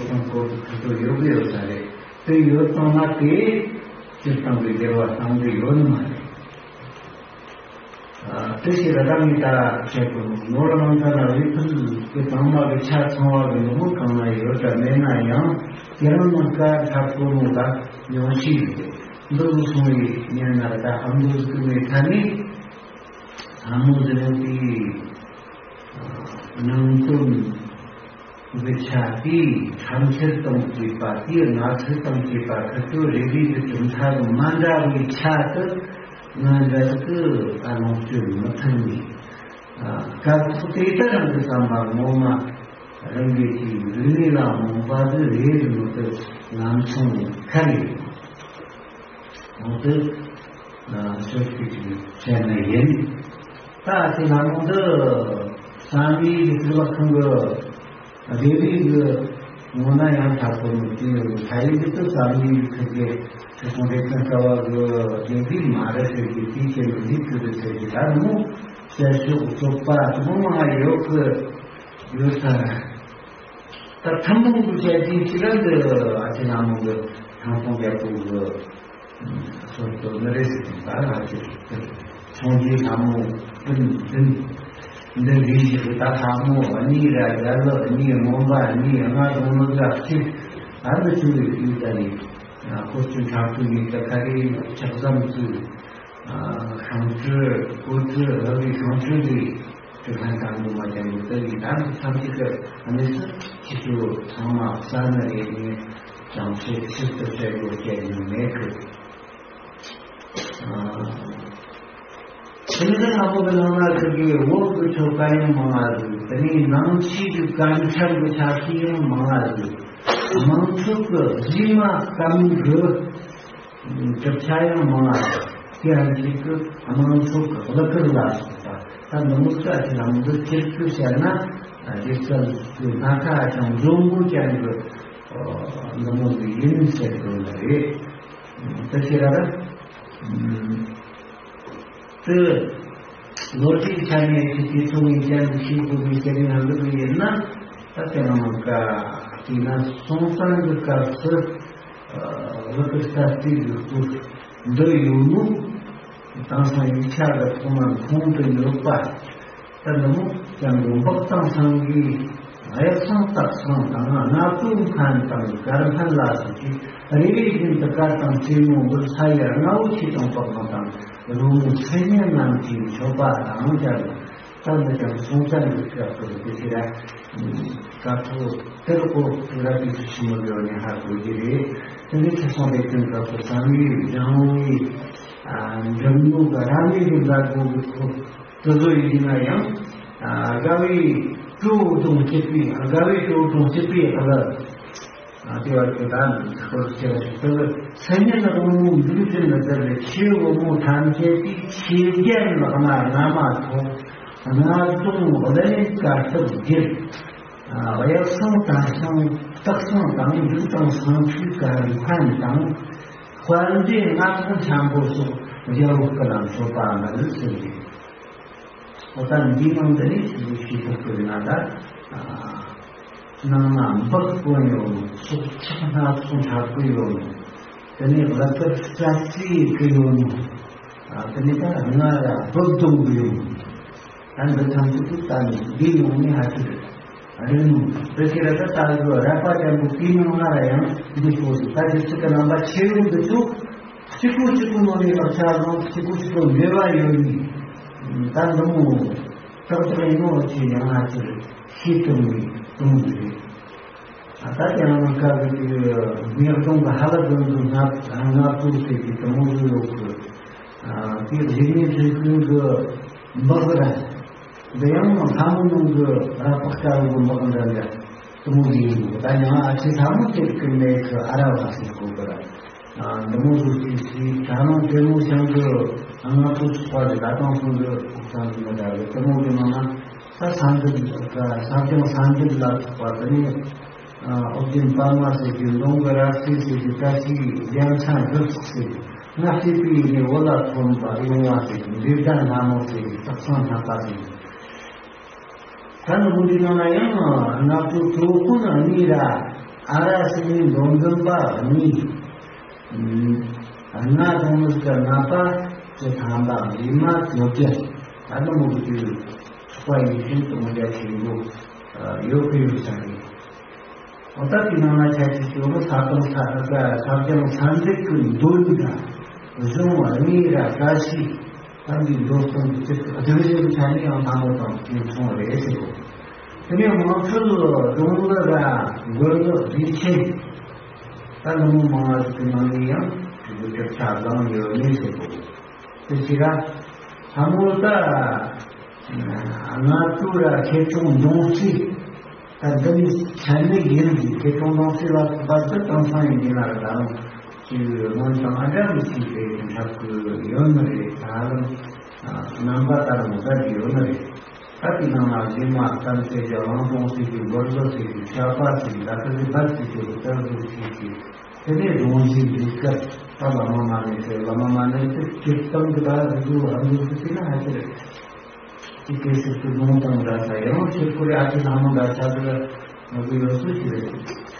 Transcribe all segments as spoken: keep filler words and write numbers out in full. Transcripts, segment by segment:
ཁོང་སྐོར་དུ་ཁུར་དུ་ཡོད་གི་ཡོད་ས་རེད། དེ་ཡོད་བཏང་ན་དེ་སྤྱིར་བཏང་གི་འགྱུར་བ་བཏང་གི་ཡོད་ནི་མ་རེད། ཨ། དེ་ཞིག་ལ་ད་ངས་ད་བཤད་དགོས་ནོ་ལ་ནང་ཐ་ན་རི་ཕུལ་གྱི་དྭངས་མ་གི་ཆ་ཚང་བ་གི་ནོར་བུ་གང་ན་ཡོད་ད་མེད་ན་ཡང་དེ་རང་ནང་དཀར་ཐབས་གོ་ནོ་ད་ཉུང་ཤས་རེད། འདི་ཚོ་སོང་བའི་ཉན་ན་ད་ཨ་མདོ་ཟིག་མེད་ཐ་ནི་ལྷ་མོ་ཟེར་ནོ་དེ་ནང་དོན་གི་ཆ་དེའི་ཐམས་ཅད་དང་བཅས་པ་དེའི་སྣ་ཚོགས་དང་བཅས་པ་ཁུ་ཚོ་རེ་རེ་གི་གྲུབ་མཐའ་གི་མ་འདྲ་བའི་ཆ་དུ་ང་འདྲ་གི་ཨ་ལོངས་སྤྱོད་མི་ཐུབ་ནས། ཨ། སྐབས་ཐོག་དེ་ལྟར་རང་གི་བསམ་པ་ངོ་མ་རང་གི་ཅིག་འདུག་ནས་ལ་མོངས་པ་དུ་རེ་རེ་མི་ཐུབ་ལམ་སོང་ཁ་རེ་མོ་དུ་ཤོད་ཀྱི་ཅིག་བྱས་ནས་ཡིན། ད་དེ་ལ་མོ་དུ་བསམ་ཡས་ཀྱི་ཚིག་ལ་ཁང་གི་རེ་རེ་གི་ངོ་ན་ཡང་ཐག་པོ་མི་དེ་ཡོད་ལྷ་ཡུལ་དུ་བསམ་ཡས་ཁུར་གི་ཁུར་སོང་རེ་ཚན་ཀ་བ་གི་རེ་རེ་མ་རེ་ཟེར་གི་དེའི་ཆེད་དུ་འདི་ཁུར་གི་ཟེར་གི་ད་མོ་བཤད་ཕྱོགས་རྩོད་པ་དུ་མོ་མང་ཡོད་གི་ཡོད་ས་ར། ད་ཐུན་མོང་གི་བཤད་ཀྱི་ཕྱི་རབས་འདི་ཨ་ཅེ་ལྷ་མོ་གི་ཐང་སྟོང་རྒྱལ་པོ་གི་སོར་གཏོད་ནི་རེད་ཟེར་ད་ཨ་ཅེ་ཆུང་ཆུང་ལྷ་མོ་སྤུན་སྤུན་འདི་རིགས་ཤིག་གི་ད་ལྷ་མོ་གཉིས་ར་རྒྱལ་ལོ་གཉིས་མོན་པ་གཉིས་ལྔ་དང་མི་འདྲ་གཅིག་ཨ་འདི་ཆུ་རེད་ཡུལ་ད་རེད། ཁོ་ཆུ་ཁྲག་ཏུ་མི་ད་ཁ་རེ་ཆགས་ཙམ་ཚུལ། ཤིང་ཁྲི་སྐོར་ཁྲི་ལ་བའི་ཤིང་ཁྲི་ལས་ཁྲི་ཁང་དང་པོ་མ་ཅན་དུ་ལྟ་བའི་དང་ཐམས་ཅད་ཀྱི་གནས་སུ་ཁྱི་ཚོ་ཚང་མ་གསར་ན་རེ་ནས་ཅང་ཆེ་ཆེར་དུ་བྱེད་དགོས་བྱེད་ནི་མེད་ཀི། དེ་ནས་ལྷ་མོ་གི་ནང་ན་ཁུར་གི་འོག་གི་ཆོ་ག་ཡང་མང་ང་ཟིག་དེ་ནས་ནང་ཆོས་ཀྱི་དཀར་ཆག་གི་ཆ་ཤས་ཡང་མང་ང་ཟིག་དམངས་ཁྲོད་ཀྱི་རྗེས་མ་སྐམ་གི་གྲུབ་ཆ་ཡང་མང་ང་། དེ་ཡང་གཅིག་གི་དམངས་ཁྲོད་ཀྱི་གླུ་གར་ལ་སོགས་པ་ད་འདི་མོ་ཚོ་ཨ་ཅེ་ལྷ་མོ་འདི་སྤྱིར་བཏོད་བཤད་ན་སྒྱུ་རྩལ་གྱི་སྣ་ཁ་ཅང་འཛོམས་པོ་ཅན་གྱི་འདི་མོ་ཟིག་ཡིན་ཟེར་དགོས་ནི་རེད། དེ་ཁྱེད་རང་དེ་ལོ་རྒྱུས་ཆ་ནས་ཀྱི་དུས་ཚོད་ངེས་ཅན་ཤེས་དགོས་པའི་ཟེར་ནས་ཡང་འདུག་ཡིན་ན། ད་དེ་རང་ཀ་དེས་ན་སོང་ཙང་གི་སྐབས་སུ་བོད་ཀྱི་ས་སྟེང་གི་སྐོར་འདི་ཡོད་ནོ། དེང་སང་ཡིག་ཆ་གི་ཐོག་མར་མཐོང་དུ་ཡོད་པ། ད་འདི་མོ་ཀྱང་གི་འབག་དང་སང་གི་གཡག་སང་སྟག་སང་དང་གནའ་དུས་སྨན་དང་མགར་སྨན་ལ་སོགས་ཀྱི་རེ་རེ་བཞིན་དུ་གར་དང་རྩེད་མོ་འབུལ་ས་ཡ་རྔ་བོ་ཆེ་དང་པགས་མ་དང་རོལ་མོ་མཚན་སྙན་རྣམས་ཀྱི་མཆོད་པ་དང་སྦྱར་ནས། ད་འདི་ཀྱང་སོང་ཙང་གི་སྐབས་སུ་དེ་ཕྱིར་དཀར་ཕྲུག་དེར་ཀོ་ཐུག་ར་དུས་སུ་ཆི་མོ་ལེའོ་ནས་ཧ་གོ་རྒྱུ་རེད། དེ་ནས་ཁ་སང་དེ་དོན་སྐབས་སུ་བསམ་ཡས་སྦྱང་བའི་འབྲུ་ནོ་གི་ར་མའི་གི་མཛད་སྒོ་གི་ཐོག་དེ་ཚོ་ཡིན་ན་ཡང་དགའ་བའི་སྤྲོ་བོ་དང་བཅས་པའི་དགའ་བའི་སྤྲོ་བོ་དང་བཅས་པའི་ཨ་ལ། དེ་བར་དུ་ད་ནི་ཁོ་ཚོ་ཆེ་བ་ཞིག་ཏུ་སེམས་ཉིད་ནི་རང་ངོ་འདུག་ཅིང་ནི་དེར་ཆེའུ་བུ་མོ་ཐམས་ཅད་དེའི་ཆེ་རྒྱན་ལག་ན་རྔ་མ་ཐོགས། རྔ་རྡུང་བླ་ལེན་དཀའ་ཐུབ་བགྱིར། གཡག་སང་དར་སང་སྟག་སང་དང་འབྲུག་དང་སང་ཁྲིའི་ཀ་རི་འཕན་དང་། དཔལ་འབྲས་རྔ་ཐང་འཁྱམ་པོ་སོགས་རྒྱལ་པོ་སྐུ་ལ་མཆོད་པ་མ་ལུས་ཟེར་ཏེ། ཨོ་ད་འདིའི་ནང་དུ་ནི་ཤེས་ཤེས་ཐུབ་ཀྱི་ན་ད། ནང་ན་འབག་དཀོན་ཡོད་ནོ། སྲོག་ཆགས་སྣ་ཚོགས་འཁྲབ་ཀྱི་ཡོད་ནོ། དེ་ནས་ལག་པར་སྐྲ་རྩེ་གི་ཡོད་ནོ། དེ་ནས་ད་རྔ་ལ་འབུབ་རྡུང་གི་ཡོད་ནོ། ད་འདི་ཐམས་ཅད་དུ་ད་ནི་འདིའི་ནང་ནས་ཧ་ཅིག་རེད་མོ། དེ་ཕྱིར་ད་ལྟ་གི་ར་པ་ཅན་པོ་དེའི་ནང་ང་ར་ཡང་འདི་སྐོར་དུ་ད་འདི་ཚིག་གི་རྣམ་པ་ཆེ་རུ་འདི་ཚོ། གཅིག་པུ་གཅིག་པུ་ནང་ནས་ལག་ཆ་བླངས་གཅིག་པུ་གཅིག་པུ་འབྲེལ་བ་ཡོད་ནི། ད་འདི་མོ་ཏག་ཏག་ཡིན་ནོ་ཅི་ཡང་ང་ཚོས་ཤེས་ཐུབ་ནི་དུམ་བུ་རེད། ད་དེ་རང་སྐབས་ཀྱི་ངེས་སྟོང་གི་ཧ་ལ་དོན་དུ་སྔ་སྔ་དུས་ཟེར་གྱི་དུ་མོ་ཟིག་ཡོད་གི། དེ་རིག་གནས་ཚོས་ཀུན་གི་འབག་ར། འདི་ཡང་ལྷ་མོ་ནང་གི་ར་པགས་དཀར་པོ་འབག་འདྲ་འདྲ་དུ་མོ་ཟིག་ཡིན་གི། ད་ཡང་ཨ་ཆེ་ལྷ་མོ་དེ་ཀུན་ལས་ཀི་ཨ་ར་བ་ཟེར་གོ་གི་ར། འདི་མོ་ཟིག་ཅིག་ཅིག་ད་ནང་དེ་མོ་ཤང་གི་ལྔ་པོ་ཚོགས་པ་གི་ད་དང་སོང་གི་ཕུགས་བསམ་གི་མི་འདྲ་གི་དེ་མོ་གི་ནང་ན་ད་ས་འདི་ས་སྐྱོང་ས་འདི་ལ་ཚོགས་པ་དེ་ནས་ཨོ་རྒྱན་པདྨ་ཟེར་གི་ལོང་གི་ར་སྲས་ཟེར་གི་བཀྲ་ཤིས་རྒྱལ་མཚན་རབ་ཚོགས་ཟེར་གི་ང་སྐྱེས་པའི་ནས་འོ་ལ་ཐོན་པ་ཡོང་བ་ཟེར་གི་འདྲེ་ལྡན་ལྷ་མོ་ཟེར་གི་སྟག་ཚང་ལྷ་པ་ཟེར་གི། ད་ནི་མུ་འདི་ནང་ན་ཡང་ནག་པོ་གྲོགས་ཀུན་གཉིས་ར། ཨ་ར་ཟེར་ནི་མདོ་འཛིན་པ་གཉིས། ལྔ་དང་ནི་ཀ་ལྔ་པ་ཀྱི་ཐམ་པ་ལི་མ་ཀྱོ་ཀྱ། ད་ནི་མོ་གི་ཚོགས་པ་ཡིན་ཞིང་དུ་མོ་རྒྱ་ཆེན་པོ་ཡོད་ཀི་ཡོད་ས་རེད། འོ་ད་དེ་ནང་ལ་ཆ་ཆེ་ཤོས་ནི་ས་དང་ས་ས་ས་ཀྱང་ས་འཛེག་གི་མདོ་འདི་དང་གཞུང་གཉིས་ར་བཀྲ་ཤིས། ད་འདི་མདོ་གསུམ་གྱི་ཚིག་སྡེབ་བཞིའི་ཆ་ནས་ཡང་དང་པོ་དང་དེ་མཚུངས་རེད་ཟེར་གོ། དེ་ནས་དམངས་ཁྲོད་སྒྲུང་ལུགས་ར་མགུར་ལུགས་རིགས་ཆེན། ད་ནུབ་མོ་མང་བ་ཞིག་གི་ནང་ནས་ཡང་དེ་ཚོ་གྲུབ་ཆ་བཟང་ཡོད་ངེས་ཟེར་གོ། དེ་ཕྱིར་ར་ལྷ་མོ་ད་ང་ཚོ་ར་ཁེ་གྲོང་འབྱུང་རྩིས། ད་འདི་ནི་ཆ་ནས་ཡིན་གྱི་ཁེ་གྲོང་འབྱུང་རྩིས་ལ་སོགས་པ་ཚོ་དེང་སང་ཡིན་གྱི་ན་ར་ད་རུང་ཅིག་སྔོན་དང་ཨ་འདྲ་མི་ཞིག་རེད། འཁྲབ་དགོས་ཡོད་ནི་རེད། ད་ཧ་ལམ་རྣམ་པ་ལྟར་མོ་ཟ་གི་ཡོད་ནི་རེད། ད་དེ་ནང་ལ་རྗེས་མ་བསམ་ཚེ་རྒྱ་ལང་སྟོང་ཟེར་གྱི་འབུར་ལོ་ཟེར་གྱི་ཤ་པ་ཟེར་གྱི་ད་ཁ་ཟི་བར་ཟེར་གྱི་རུ་ཏར་རུ་ཟེར་གྱི། དེ་ནས་རང་བཞིན་རིག་སྐབས་ད་བླ་མ་མ་ནས་ཟེར། བླ་མ་མ་ནས་ཟེར་གྱི་སྟེང་གི་ད་རུ་ཟུ་ཧ་ལུ་ཟེར་གྱི་ན་ཧ་ཅི་རེད། ཅི་སྐད་ཟེར་དུ་ལུང་དང་འདྲ་ས་ཡང་ཕྱིར་ཁོ་རེ་ཨ་ཅེ་ལྷ་མོ་འདྲ་ཆགས་དུ་ལ་ང་གི་ཡོད་སུ་ཞིག་རེད།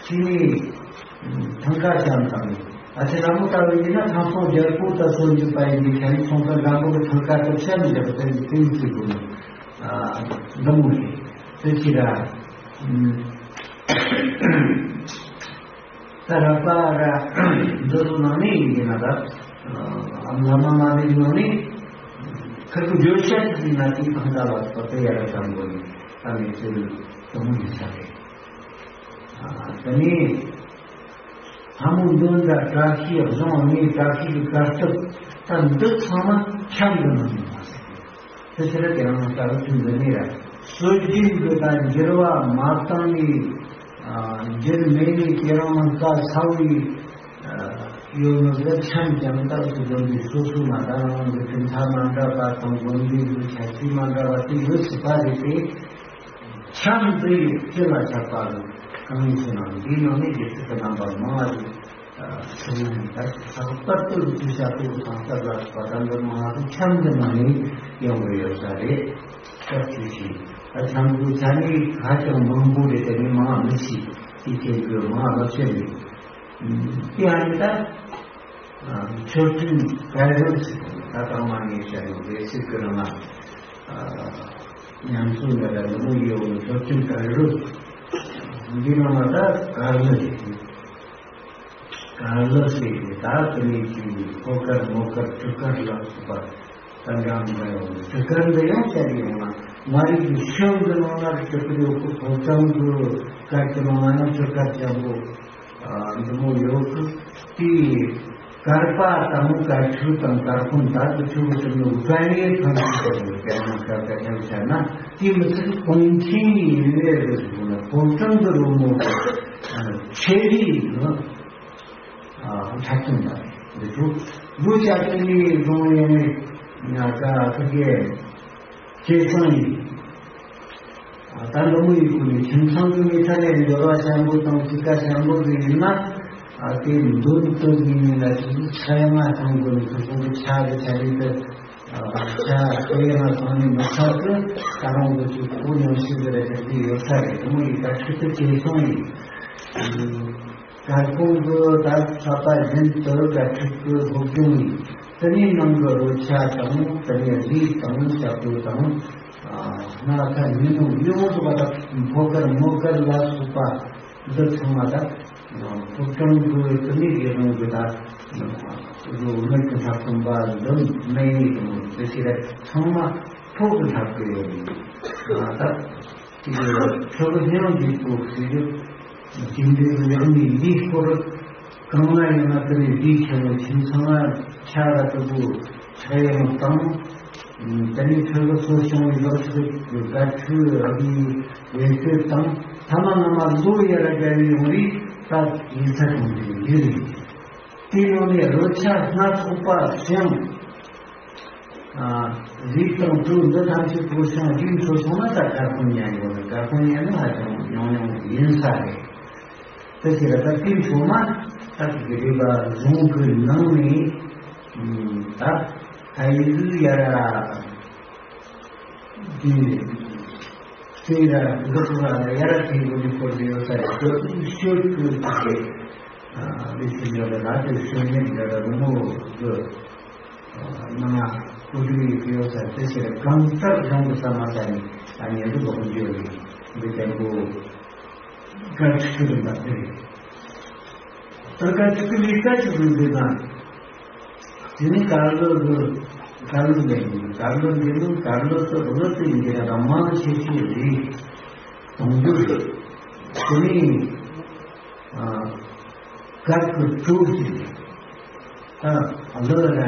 ཅི་ནི་ཐང་ཀ་ཤམ་དང་ཨ་ཅེ་ལྷ་མོ་ལྟ་བུ་ཡིན་ན་ཐང་སོང་རྒྱལ་པོ་ལྟ་སོ་འཇུག་པ་ཡིན་གྱི་ཁྱེད་ཚོང་ཁང་འགྲམ་པོ་གི་ཐང་ཀ་དུ་ཤམ་རྒྱལ་པོ་ལྟ་བུའི་སྟེང་ཟེར་དགོས་ནི། འདི་མོ་རེད། དེ་ཕྱིར་ར། ད་ར་པ་ར་འདི་ཚོ་ནང་ནས་ཡིན་གྱི་ན་ད་ཨམ་ལ་མ་མ་ནས་ནང་ནས་ཁ་ཁུ་བརྗོད་བྱ་ཞིག་ཡིན་ན་དེའི་ཕང་ཁ་ལ་སོགས་པའི་ཡ་ར་དང་པོ་ནས་ད་ནས་ཚུལ་དུ་མོ་ཡིན་ས་རེད། ད་ནས་ལྷ་མོ་འདོན་འདྲ་བཀྲ་ཤིས་གཞུང་དངོས་བཀྲ་ཤིས་ཀྱི་དཀའ་སྟོབས་ད་འདི་ཚང་མ་ཁྱམས་འདི་ནང་ནས་མ་ཟད། དེ་ཕྱིར་དེ་རང་ལྟ་བུ་ཚུལ་འདི་ནས་ར་སྲོལ་རྒྱུན་གྱི་དང་འགྱུར་བ་མ་བཏང་ནས་འགྱུར་མེད་ནས་དེ་རང་ནང་དཀའ་ཚ་བའི་ཡོད་ནོ་དེ་ཁྱམས་ཀྱང་ལྟ་བུ་ཚུལ་འདི་སོ་སོ་མ་ད་རང་རང་གི་གྲུབ་མཐའ་མ་འདྲ་བ་དང་དགོན་སྡེ་གི་ཆ་རྐྱེན་མ་འདྲ་བ་དེ་ཡོད་སྲིད་པ་རེད་དེ། ཁྱམས་འདི་ཡི་སྤྱི་ལ་ཆགས་པ་རུ་གང་ཡིན་ཟེར་ན་འདིའི་ནང་ནས་རྒྱལ་སྲིད་ཀྱི་རྣམ་པ་མང་བ་ཞིག་སོང་ནས་ད་ལྷག་པར་དུ་རིགས་ཀྱི་ཤ་ཁུ་གང་ལྟར་ལ་སོགས་པ་ད་འདི་མང་བ་ཁྱམས་འདི་ནང་ནས་ཡོང་གི་ཡོད་ས་རེད། སྐབས་དེ་བཞིན་ད་ཁྱམས་ཀྱི་ཆ་ནས་ཧ་ཅང་མང་པོ་རེད། དེ་ནས་མང་བ་མི་ཤེས། དེ་དེ་གི་མང་བ་ལ་ཤེས་མེད། དེ་ཡང་ད་མཆོད་སྤྲིན་དཀར་རོལ་ཟེར་ད་དང་མ་ངེས་བྱ་ཡོད་རེད། ཚིག་གི་རང་ལ་ཉམས་སུ་ལ་ལ་ལ་མོ་ཡོད་མཆོད་སྤྲིན་དཀར་རོལ། འདི་ནང་ལ་ད་དཀར་ལ་རེད། དཀར་ལ་ཟེར་ཏེ་ད་དེ་ནས་ཅིག་ཕོ་དཀར་མོ་དཀར་གྲུ་དཀར་ལ་སོགས་པ་ད་འདྲ་མི་འདྲ་ཡོང་གི། གྲུ་དཀར་འདི་ཡང་བཤད་ཀྱི་ཡོང་ན་མ་རིག་གི་ཤིང་གི་ནང་ལ་གྲུ་དཀར་ཡོད་ཁོ། ཕོ་བྲང་གི་དཀར་གྱི་ནང་ལ་ཡང་གྲུ་དཀར་འཇམ་པོ་འདི་མོ་ཡོད་ཁོ། དེའི་དཀར་པ་དང་དཀར་ཆུ་དང་དཀར་ཕུང་ད་དུ་ཆུ་བོ་ཆུ་ནུ་དཀར་ཡེ་ཐང་ཆུ་དང་དཀར་ནང་དཀར་དཀར་ཡང་བཤད་ན་དེ་མི་ཚད་གོང་ཆེན་ཡིན་ལས་རེད་ཟེར་ན་ཕོ་བྲང་གི་རོལ་མོ་ཆེ་རིགས་ནི། ཨ་འཁྲབ་སྟོན་པ་འདི་ཚོ་ལུས་ལྕགས་ཀྱི་རྫོང་ཡོང་བའི་ཉག་ཀ་ཐུག་གེ་སྐྱེ་སོང་ཡིན། ཨ་ད་འདི་མོ་ཡི་གུ་ནས་ཁྱིམ་ཚང་གི་མི་ཚ་ནས་འབྱོར་བ་ཤམ་བུ་དང་ཅི་ཀ་ཤམ་བུ་ཟིག་ཡིན་ན། ཨ་དེ་འདོན་དུ་ཡིན་ན་ཅི་ཆ་ཡང་ང་ཚང་དགོས་ནས་ཁོ་ཚོ་གི་ཆ་གི་ཆ་ལི་དུ་ཆ་དེ་ཡང་ང་ཚང་ནས་མི་ཚ་གི་ད་རང་གི་ཅིག་གོ་ཉམས་ཤིག་གི་རེ་ཆ་དེ་ཡོད་ས་རེད། འདི་མོ་ཡི་ཀ་ཁྲིད་དུ་སྐྱེ་སོང་ཡིན། དཀར་ཁུང་གི་ད་ཚ་པ་བཞིན་དུ་དཀར་ཁྲིད་ཀྱི་སློབ་སྦྱོང་ཡིན། དེ་ནས་ནང་གི་རོལ་ཆ་དང་དེ་ནས་རིགས་དང་ཞབས་བྲོ་དང་སྣ་ཁ་ཉིན་མོ་ཡོངས་སུ་པ་དང་ཕོ་དཀར་མོ་དཀར་ལ་སོགས་པ་འདི་ཚང་མ་ད་ཕོ་བྲང་གི་དེ་ནས་དགེ་སློང་གི་ད་རོལ་མོ་གི་འཁྲབ་སྟོན་པ་འདི་མེད་ནི་དང་དེ་ཕྱིར་ཚང་མ་ཕོ་གི་འཁྲབ་གི་ཡོད་རེད། ད། དེ་གི་ཁྲོ་བོ་ལྷན་འདུས་པོ་ཟེར་རྒྱུ། དེ་འདྲའི་ལེགས་ཉེས་འདིའི་སྐོར་གང་ན་ཡོད་ན་དེ་ནས་འདིའི་ཆེན་མོ་ཁྱིམ་ཚང་ང་ཆ་ར་དུ་བུ་ཆ་ཡང་དང་། དེ་ནས་ཁྲོ་བོ་གསོ་སྐྱོང་བའི་ལག་ཤེས་ཀྱི་དགའ་ཁྲུས་ཨ་བི་བེད་སྤྱོད་དང་ཐ་མ་ན་མ་ལོ་ཡ་ར་དགའ་བའི་ཡོང་རིགས་ད་ཡིན་ས་དང་དེ་ཡིན་རེད། དེའི་ནང་ནས་རོལ་ཆ་སྣ་ཚོགས་པ་བཞེངས། ཨ་རིགས་དང་གྲོ་འདི་ཐམས་ཅད་བཀོལ་ཞིང་རྒྱུན་འཚོ་སོང་ན་ད་དཀར་ཁུང་ཉལ་དགོས་ནི། དཀར་ཁུང་ཉལ་ནི་ཧ་ཅང་ཉུང་ཉུང་ཡིན་ས་རེད། དེ་ཕྱིར་ད་དེ་ཚོ་མ་ད་དེ་གི་རིག་པ་གཞུང་གི་ནང་ནས་ད་ཁ་ཡི་ལུ་ཡ་ར་དེ། དེ་ལ་འདི་ཚོ་ལ་ཡར་ཐེན་གོ་ནི་སྐོར་དུ་ཡོད་ས་རེད། ཤོད་ཤོད་ཀྱི་ཚིག་གི་ལས་ཤིག་ཡོད་ལ་དེ་ཤོད་ཉན་འདྲ་ལ་རི་མོ་གི་ནང་ལ་གོ་རྒྱུ་ཡོད་ཡོད་ས་དེ་ཕྱིར་གང་ལྟར་གཞུང་གི་ས་མ་ས་ནས་ད་ཉན་དུ་ལོག་འགྱོ་རེད། འདི་ལྟ་བུ་གར་ཆུ་རིམ་པ་དེ་རེད། ད་ག་ཅིག་གི་ལས་ཀ་ཅིག་རུ་འདི་དང་། དེ་ནི་དཀར་ལོ་གི་དཀར་ལོ་ལས་ཡིན། དཀར་ལོ་འདི་ནི་དཀར་ལོ་ཚོ་ལོ་དེ་ཡིན་གྱི་ར་དང་མང་ཆེ་ཆེ་རེད། གཏོང་རྒྱུ་རེད། དེ་ནི་ཨ་དཀར་གི་གྲོ་ཞིག་རེད། ད་ལོ་ར་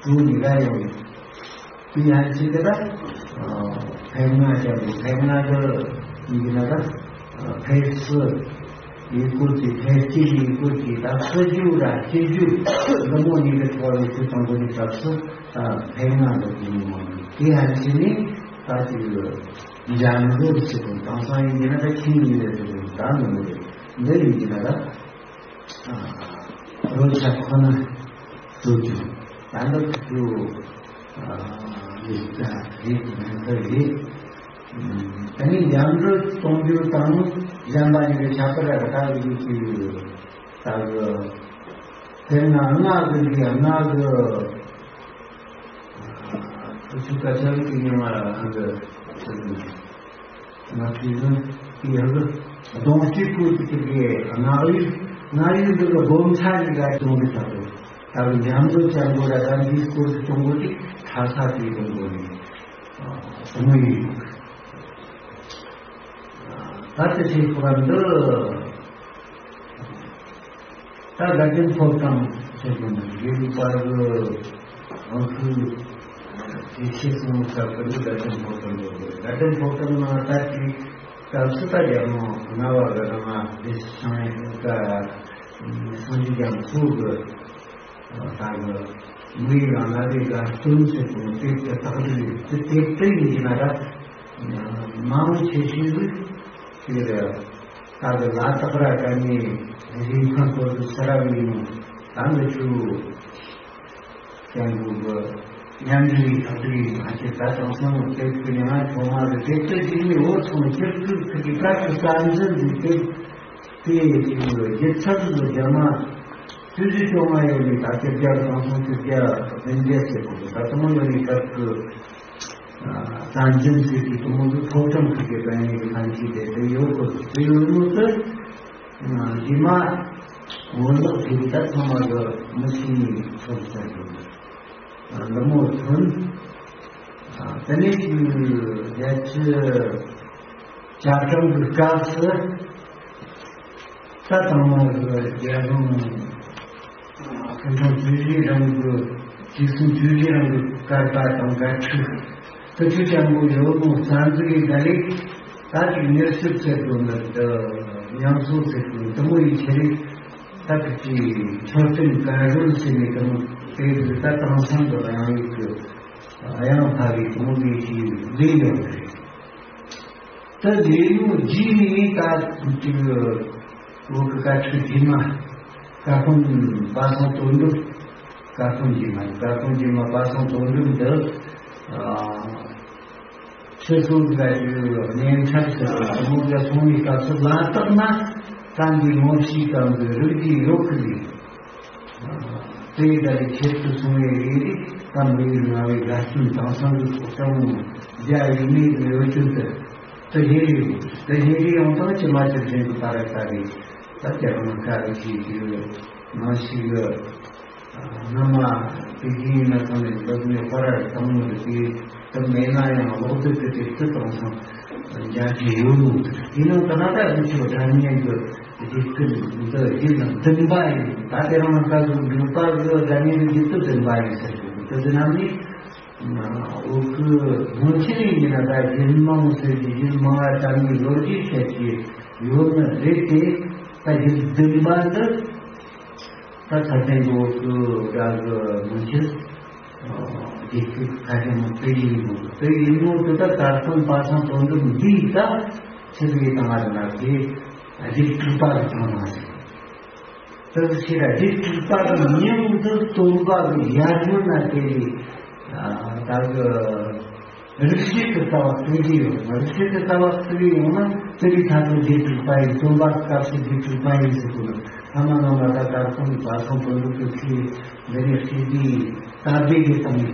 གྲོ་ནི་ར་ཡོང་། དེ་ཡང་ཅི་ག་ད་ཕལ་ང་ཅག་གི་ཕལ་ང་གི་ཡིན་གྱི་ན་ད་ཕལ་སི་ཡི་སྐོར་གྱི་ཕལ་སྐྱེས་ཡི་སྐོར་གྱི་ད་སི་རྒྱུ་ར་སྐྱེ་རྒྱུ་འདི་མོ་ཡིན་གྱི་ཐོག་ལས་ཚུལ་དང་པོ་ནས་སྐབས་སུ་ད་ཕལ་ང་གི་དེ་མོ་མ་ཡིན། དེ་ཡང་ཅི་ནི་ད་དེ་འཇམ་རོལ་ཟེར་དུས་དེང་སང་ཡིན་གྱི་ན་ད་ཁྱིམ་ཡིན་ལས་ཟེར་དུས་ད་འདི་མོ་རེད། འདི་ཡིན་གྱི་ན་ད། རོལ་ཆ་ཁོ་ན་བཟོ་རྒྱུ། ད་འདི་ཚོ་ལས་ཀ་རེད་མིན་ཁ་རེད། ད་ནི་འཇམ་རོལ་གཏོང་རྒྱུ་དང་གཞན་པ་ཡི་གེ་ཁྱད་པར་ར་ཁ་ཡི་གེ་ད་གི་དེ་ན་ང་གི་ལི་ང་གི་ཁུ་ཚུ་ཀ་ཆ་གི་ཉི་མ་ར་ང་གི་ང་ཚོས་ནི་དེ་ཡང་གི་གདོང་གཅིག་པུ་དེ་གི་ང་ཡི་ང་ཡི་འདི་གི་སྦོམ་ཆ་ཡི་ག་གཏོང་གི་ཆགས་འདུག་ད་གི་ཉམས་འགྲོ་ཅན་པོ་ལ་ད་འདིའི་སྐོར་གྱི་གཏོང་དགོས་དེ་ཁྲ་ས་དེའི་གདོང་པོ་ནི་དུ་མོ་ཡིན། ད་དེ་ཚེ་ཁོ་རང་འདི། ད་དགའ་ལྡན་ཕོ་བྲང་ཟེར་དགོས་ན་དགེ་ལུགས་པ་གི་རང་ཚུལ་དེ་ཤེས་སོང་ས་ཀུན་ནི་དགའ་ལྡན་ཕོ་བྲང་དགོས་དགོས། དགའ་ལྡན་ཕོ་བྲང་ནང་ད་ཅིག་སྐབས་སུ་ད་རྒྱལ་དབང་ལྔ་པ་གི་རང་ང་དེ་བྱང་ཡན་ཀ་སངས་རྒྱས་རྒྱ་མཚོ་གི་ད་གི་མི་ཡི་རང་ལ་རེ་དགའ་སྟོན་ཟེར་དགོས་ན་དེ་དེ་དག་རེད། དེ་དེ་དེ་ཡིན་གྱི་ན་ད་མང་ཆེ་ཤོས་རིགས་དེ་རེད། ད་གི་ལ་དྭགས་ར་དཀའ་ངལ་རིན་ཐང་སྐོར་དུ་ས་ར་བའི་ནང་ད་འདི་ཆུ་ཀྱང་དགོས་གི་མཉམ་འབྲེལ་ལས་ཐག་གཅོད་ཡིན་ང་ཆེ་ད་དེང་སང་དེབ་ཀྱི་ཉི་མ་ཆུང་མ་གི་དེབ་དེ་ཅིག་ནས་འོ་ཚང་ཁྱེར་ཚུལ་ཁུ་གི་ཀ་ཁུ་ས་འཛིན་འདི་དེབ་དེ་ཅིག་གི་རྒྱུ་ཚབ་ཀྱི་རྒྱ་མ་བཅུ་བཞི་བཅོ་ལྔ་ཡོད་ནི་ད་དེབ་རྒྱ་དེང་སང་དེབ་རྒྱ་བདུན་བརྒྱད་ཟེར་གོ་གི་ད་དུང་ཡོད་ནི་སྐབས་ཀྱི། བཙན་འཛུལ་བྱེད་པའི་དུ་མོ་གི་ཕོ་བྲང་གི་དཔལ་ཡོན་གྱི་ལྷན་སྐྱེས་དེ་དེ་ཡོད་དགོས་དེ་ཡོད་དགོས་དུ་རྗེས་མ་འོ་ལག་དེ་ད་ཚང་མ་གི་མི་ཤེས་ནས་ཚོར་ཚར་དགོས་འདི་མོ་ཐོན། དེ་ནས་རྒྱལ་སྤྱི་བཅའ་ཁྲིམས་ཀྱི་སྐབས་སུ། ད་དང་མ་གི་རྒྱལ་དབང་ཕུན་ཚོགས་བཅུ་བཞིའི་རིང་གི་ཆོས་སྲིད་བཅུ་བཞིའི་རིང་གི་བསྐལ་པ་དང་བརྒྱད་ཅུ་དེ་ཚོ་ཅང་པོ་ཡོད་མོ་རྩ་འཛུགས་ཡིན་ད་རེད། ད་ཅིག་མྱུར་ཞིབ་ཟེར་དགོས་ནི་དེ་ཉམས་གསོ་ཟེར་དགོས་དེ་མོ་ཡིན་ཆེ་རེད། ད་ཅིག་ཅིག་མཆོད་རྟེན་བཀའ་འགྲོལ་ཟེར་ནས་དེ་མོ་དེ་ད་དེང་སང་གི་རང་ཡུལ་གྱི་ཡང་ཕ་གི་དེ་མོ་གི་ཅིག་ལས་ཡོད་རེད། ད་ལས་ཡོད་རྗེས་ནས་ད་ཅིག་བོད་ཀྱི་བཀའ་ཁྲི་རྗེས་མ་བཀའ་བཀོད་པ་སངས་དོན་གྲུབ། བཀའ་བཀོད་རྗེས་མ་བཀའ་བཀོད་རྗེས་མ་པ་སངས་དོན་གྲུབ་འདི་ཨ་ཕྱི་སོང་ག་ཡོད་གནས་མཐར་ཟེར་བ་མོ་ག་སོང་ནས་སྐབས་སུ་ལ་དྭགས་ན་ད་འདི་ངོ་ཤེས་ཀྱང་གི་རིགས་ཀྱི་ཡོད་ཀྱི་རེད། དེ་ཡི་ད་རེས་ཁྱེད་ཚོ་སོང་བའི་རེད་རེད་ད་མི་ཡི་ང་བའི་དགའ་སྟོན་དེང་སང་གི་ཚོགས་ཆུང་རྒྱ་ཡིན་མིན་གི་ཡོད་ཅུང་དེ་དེ་ཡེ་རེད་དེ་ཡེ་རེད་ཡོང་སྟངས་ཅི་མ་ཅི་བཞིན་དུ་ད་རེས་ད་རེད་ད་རྒྱ་གར་ཁ་རེ་ཞིག་གི་ནང་ཞིག་གི་སྔ་མ་དེ་གི་ཡིན་ན་ཚང་མས་འདི་ནས་ཁོ་ར་བཏང་མི་རེད་དེ། དེ་མེད་ན་ཡང་ལོག་སྟེ་དེ་དེ་ཚོ་དང་སང་རྒྱ་ཆེ་ཡོད་ལུགས་དེ་ཡིན་ནང་ད་ལྟ་འདི་ཚོ་དྲ་བརྙན་གྱི་འཇིགས་སྐུལ་འདི་ཡིན་ན་བདེན་པ་ཡིན། ད་དེ་རང་ལ་བཀའ་ཟུར་འབྲུག་པ་གི་དྲ་བརྙན་གྱི་འཇིགས་སྐུལ་བདེན་པ་ཡིན་ཟེར་གི་འདུག་དེ་ནང་ནི་འོ་ཁུ་སྔོན་ཆད་ཡིན་ན་ད་རྒྱུད་མང་ཟེར་གི་རྒྱུད་མང་བ་དྲ་བརྙན་ལོ་རྒྱུས་བཤད་ཀྱི་ཡོད་ནི་རེད་དེ། ད་རྒྱུད་བདེན་པ་འདི་ད་ཚ་ཚན་གྱི་འོ་ཁུ་དགྲ་གི་སྔོན་ཆད། དེ་སྐད་ཁ་ཤས་མོ་དེ་ཡིན་ནོ་དེ་ཡིན་ནོ་དེ་ད་དར་སྟོན་པ་སངས་དོན་གྲུབ་འདིས་ད་ཆི་ཟིག་བཏང་བ་ན་དེ་རྒྱུད་དྲུག་པ་གི་བཏང་བ་ཟིག་དེ་ཕྱིར་རྒྱུད་དྲུག་པ་གི་མིང་དུ་སྟོན་པ་གི་ཡར་སྔོན་ན་དེ་ལས་ད་གི་ རིག་བྱེད་ཀྱི་ལྟ་བ་སྟོན་གྱི་ཡོད། རིག་བྱེད་ཀྱི་ལྟ་བ་སྟོན་གྱི་ཡོང་ན་དེ་རིགས་ཐ་དད་རྗེས་གྲུབ་པ་ཡིན། སྟོན་པ་སྐབས་སུ་རྗེས་གྲུབ་པ་ཡིན་ཟེར་དགོས་ན། ཐ་མ་ངོ་མ་ད་གར་སོང་གར་སོང་བོན་ལུགས་ཀྱི་ཚིག་འདི་ནས་སྐྱེས་དུས་ད་སྦས་ཀྱི་སྟེང་ནས་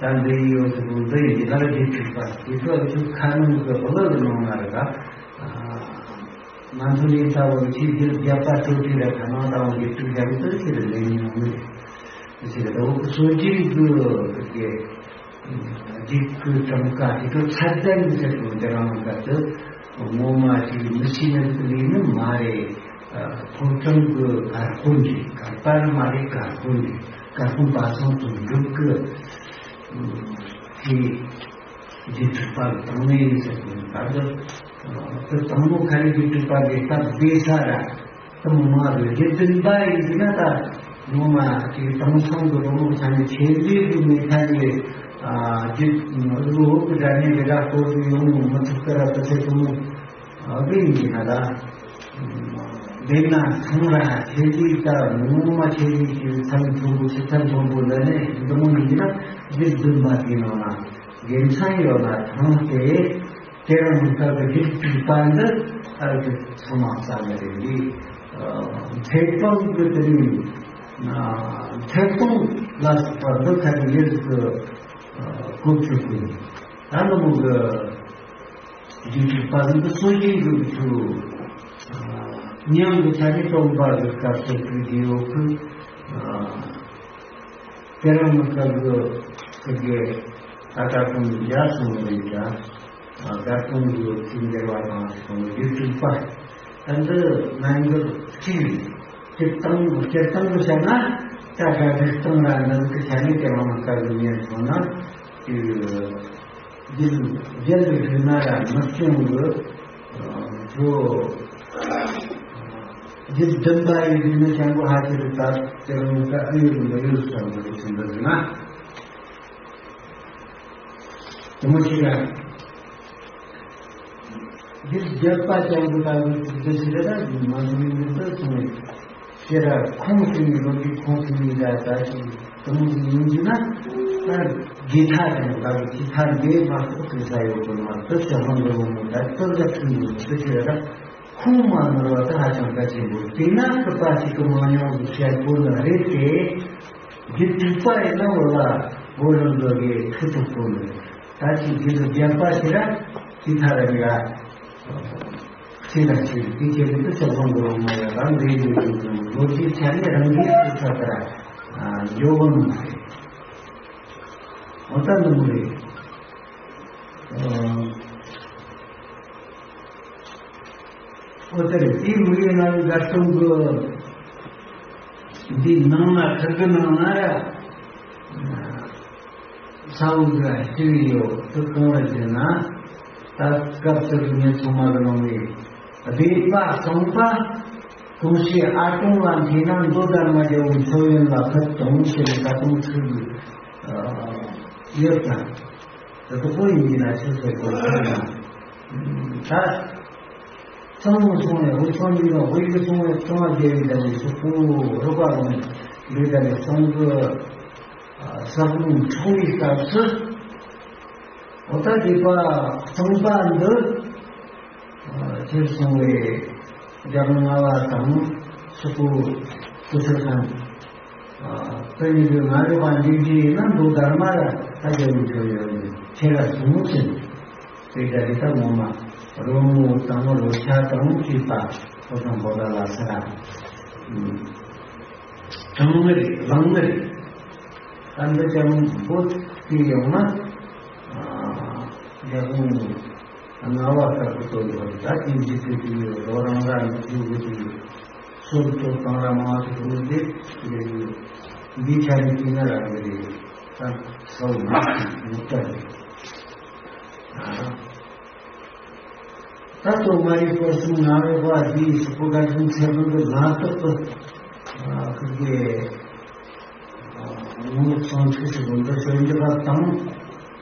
ད་འདི་ཡོད་ཟེར་དགོས། འདི་ཡིན་གྱི་ལ་རྗེས་གྲུབ་པ་དེ་ཚོ་ཨ་ཆུ་ཁ་ནང་གི་བློ་གི་ནང་ན་རེད་ད། ང་ཚོ་ལས་ལྟ་བུ་ཆེས་རྒྱུད་བརྒྱད་པ་སྤྲོ་ཚིགས་ར་ཐ་མ་དང་རྗེས་གྲུབ་རྒྱ་མཚོ་ཆེ་རུ་ལེན་མྱོང་མེད། ཟེར་གི་འདུག་སོ་སོའི་གི་གི་རྒྱུད་ཀྱི་གྲངས་ཀ་དེ་ཚོ་ཚད་ལྡན་གྱི་ཟེར་དགོས། འདི་རང་སྐབས་སུ་ངོ་མ་ཞིག་མི་ཤེས་ནི་ལས་ནི་མ་རེད། ཕོ་བྲང་གི་གར་དཔོན་རེད། གར་པ་རེད་མ་རེད། གར་དཔོན་རེད། གར་དཔོན་པ་སངས་དོན་གྲུབ་ཀྱི་དེ་རྗེས་གྲུབ་པ་དང་ནི་ཡིན་ཟེར་དགོས། ད་གི་དེ་དང་པོ་ཁ་རི་རྗེས་གྲུབ་པ་དེ་སྟབས་བདེ་ས་ར། དུ་མ་རེད། རྗེ་བཙུན་པ་ཡིན་ཟེར་ན་ད་ངོ་མ་དེ་དེང་སང་གི་རོང་ཆ་ནས་ཆེ་ལས་དུ་མེད་ཐ་ཡི་རྗེ་གཟུགས་འོག་གི་སྒྲ་སྙན་དེ་འདྲ་སྐོར་དུ་ཡོང་མི་ཐུབ་ཀ་ར་དུ་ཆེ་དུ་མོ་དེ་ཡིན་ཟེར་ན་ད། དེ་ན་ཚང་ར་ཆེ་ལས་ད་ངོ་མ་ཆེ་ལས་ཀྱི་མཚམས་མཐོན་པོ་ཆེ་མཚམས་མཐོན་པོ་ལ་ནས་དུ་མོ་ཡིན་ཟེར་ན། རྗེ་བཙུན་པ་དེ་ནང་ན་དགེ་མཚན་ཡོད་ན་ཐང་སྟེ། དེ་རང་སྐབས་ཀྱི་རིགས་དྲུག་པ་འདི་ཨ་ཀྱི་ཚང་མ་ས་ནས་རེད་འདི། ཐེག་པང་གི་དེ་ནི་ཐེག་པང་ལ་སོགས་པ་འདི་ཁ་ནས་ཡོད་ཀྱི་གོ་ཆོད་ཀྱི། ད་ནི་མོ་གི་རིགས་དྲུག་པ་འདི་སོ་སྐྱེ་གི་ཆུ་མྱང་གི་ཆ་ནས་སྟོན་པ་གི་སྐབས་སུ་གི་རྗེ་བོ་ཁུ། དེ་རིང་མི་སྐབས་སུ་ཁུ་གེ་ད་ལྟ་ཁོང་རྒྱ་སོང་བ་རེད་ཀྱང་། དགའ་སྟོན་གྱི་ཚིག་འགྲེལ་བ་དང་གསུང་རྒྱུ་དྲུག་པ། ད་འདི་ནང་གི་ཚིག་སྤྱིར་བཏང་སྤྱིར་བཏང་དུ་བཤད་ན། ད་དགའ་སྟོན་ར་འདི་གི་ཆ་ནས་དེ་རིང་མི་སྐབས་སུ་ཉན་སོང་ན། རྒྱུད་རྒྱུད་ཀྱི་དྲི་མ་ར་མི་སྐྱོང་གི་ཁྱོད་རྒྱུད་བདུན་པ་ཡི་དྲི་མ་ཅན་པོ་ཧ་ཅི་རུ་དར་དེ་རུང་ཀ་ཨ་ཡུལ་མི་ཡུལ་ཙམ་དུ་ཕྱིན་པ་ཟིན་ན། དེ་མོ་ཞིག་ལ་རྒྱུད་བརྒྱད་པ་ཅན་པོ་ལྟ་བུའི་ཚིག་དེ་ཞིག་ལ་ད་མ་ནུས་མི་འདུག་གསུངས་ནས། ཁྱེད་ར་ཁོང་ཚོའི་ལོ་རྒྱུས་ཁོང་ཚོའི་མི་འདྲ་ད་ཞིག་དུམ་བུ་ཡིན་གྱི་ན། ད་དགེ་ཐག་དང་ལ་ལུ་ཅི་ཐག་འདི་མ་གཏོགས་ཐུག་ས་ཡོད་དོ་མ་གཏོགས་ཞག་མང་གི་ལོ་མོ་ད་སྟོབས་ལ་ཐུག་ཡོད་དུ་ཁྱེད་ར་ཁོང་མ་ནོར་བ་ད་ཧ་ཅང་གལ་ཆེན་པོ། དེ་ན་སྐུ་པ་ཞིག་གི་མང་ཉུང་གི་བཤད་པོ་ནི་རེད་དེ། རྒྱུད་དྲུག་པ་ཡིན་ན་འོ་ལ་འོ་རང་འདོད་གི་ཐུག་ཐུག་པོ་ནི་ད་ཅིག་རྒྱུད་ལ་བརྒྱད་པ་ཞིག་ར་ཅི་ཐ་ར་ཡ། ཚེ་ལ་ཆེ་བའི་དེ་ཁྱེད་ཀྱི་ཕྱོགས་ལྷུང་གི་རོ་མ་ཡ་རང་འདྲེན་དུ་ཡོད་ཀྱང་ལོ་རྒྱུས་ཆ་ནས་རང་རྒྱུད་དུ་ཆགས་པར་འཇོག་གི་མ་རེད། འོ་ད་ནི་མོ་རེད། འོ་ད་རེད། དེའི་མི་ཡུལ་ན་དགའ་སྟོན་གྱི་འདིའི་ནང་ན་ཁུར་གི་ནང་ན་ར། ས་འོག་ལ་སྤྲུལ་ཡོད་དུ་གང་ལ་བྱས་ན། ད་སྐབས་སུ་ངས་ཚང་མ་གི་ནང་ནས་སྦས་པ་གསུངས་པ། གང་ཞིག་ཨ་ཏུང་ལ་འཐེན་ན་མདོ་དར་མ་རྒྱལ་པོའི་མཆོད་ཡོན་ལ་ཕུད་དང་ཞེས་པའི་བཀའ་གཏོང་ཚུལ་ཡོད་ཀྱང་། དེ་ཚོ་ཡིན་གྱི་ན་ཆོས་ཟེར་དགོས་ཀྱི་ན། ད། ཚང་མ་སོང་ནས་འུ་ཚང་འདི་ལ་འུ་ཡི་སོང་བའི་སྟོང་བ་རྒྱལ་བའི་བདག་ཉིད་སོགས་པོ་རོགས་པ་རང་ལས་དང་ནས་གསང་གི་ས་ཁོངས་འཕྲོག་པའི་སྐབས་སུ། འོ་ད་སྡིག་པ་གཙང་པ་འདི་ཁྱེར་སོང་བའི་རྒྱ་མི་ལྔ་བ་དང་སོགས་པོ་སྐུ་ཚེ་ཁང་། དེ་ཡིན་དུས་ང་རོ་པ་འཇིགས་ཀྱི་ཡིན་ན་མདོ་དར་མ་ར་ད་རྒྱལ་བའི་ཆོས་ཡོད་ནི་ཁྱེད་ལ་གསུང་མོ་ཟིན། དེ་ག་རི་ད་ངོ་མ་རོ་མོ་དང་རོ་ཆ་དང་བཅས་པ་ཕོ་བྲང་པོ་ཏ་ལ་ས་ར་གྲང་ངར་ལང་ངར་ད་འདི་ཅང་བོད་དེ་ཡོང་ན་རྒྱལ་ཁོངས། ལྔ་བ་ལྟར་དུ་སྟོན་པ་ད་དེའི་འཇིགས་སྐུལ་དེ་ཡོད་རོ་རང་རང་གི་ཆུ་བོ་དེ་ཡོད། སོར་ཐོག་དང་ར་མ་ཐུག་ནི་དེ་འདི་ཡོད། འདི་ཆ་ནི་དེ་ན་རང་གི་རེད། ད་སའུ་མ་ཐུག་ནི་ལྟར་རེད། ད་ལྟོ་མ་རིག་པ་གསུམ་ང་རོ་བ་འདིའི་སུ་པོ་ག་གསུམ་ཚེ་དབང་གི་ལྷ་ཐོག་ཏུ་ཁུར་གི། ངོ་བོ་གཙང་ཆུ་ཞིག་འདི་ཤོད་འཇོག་པ་དང་།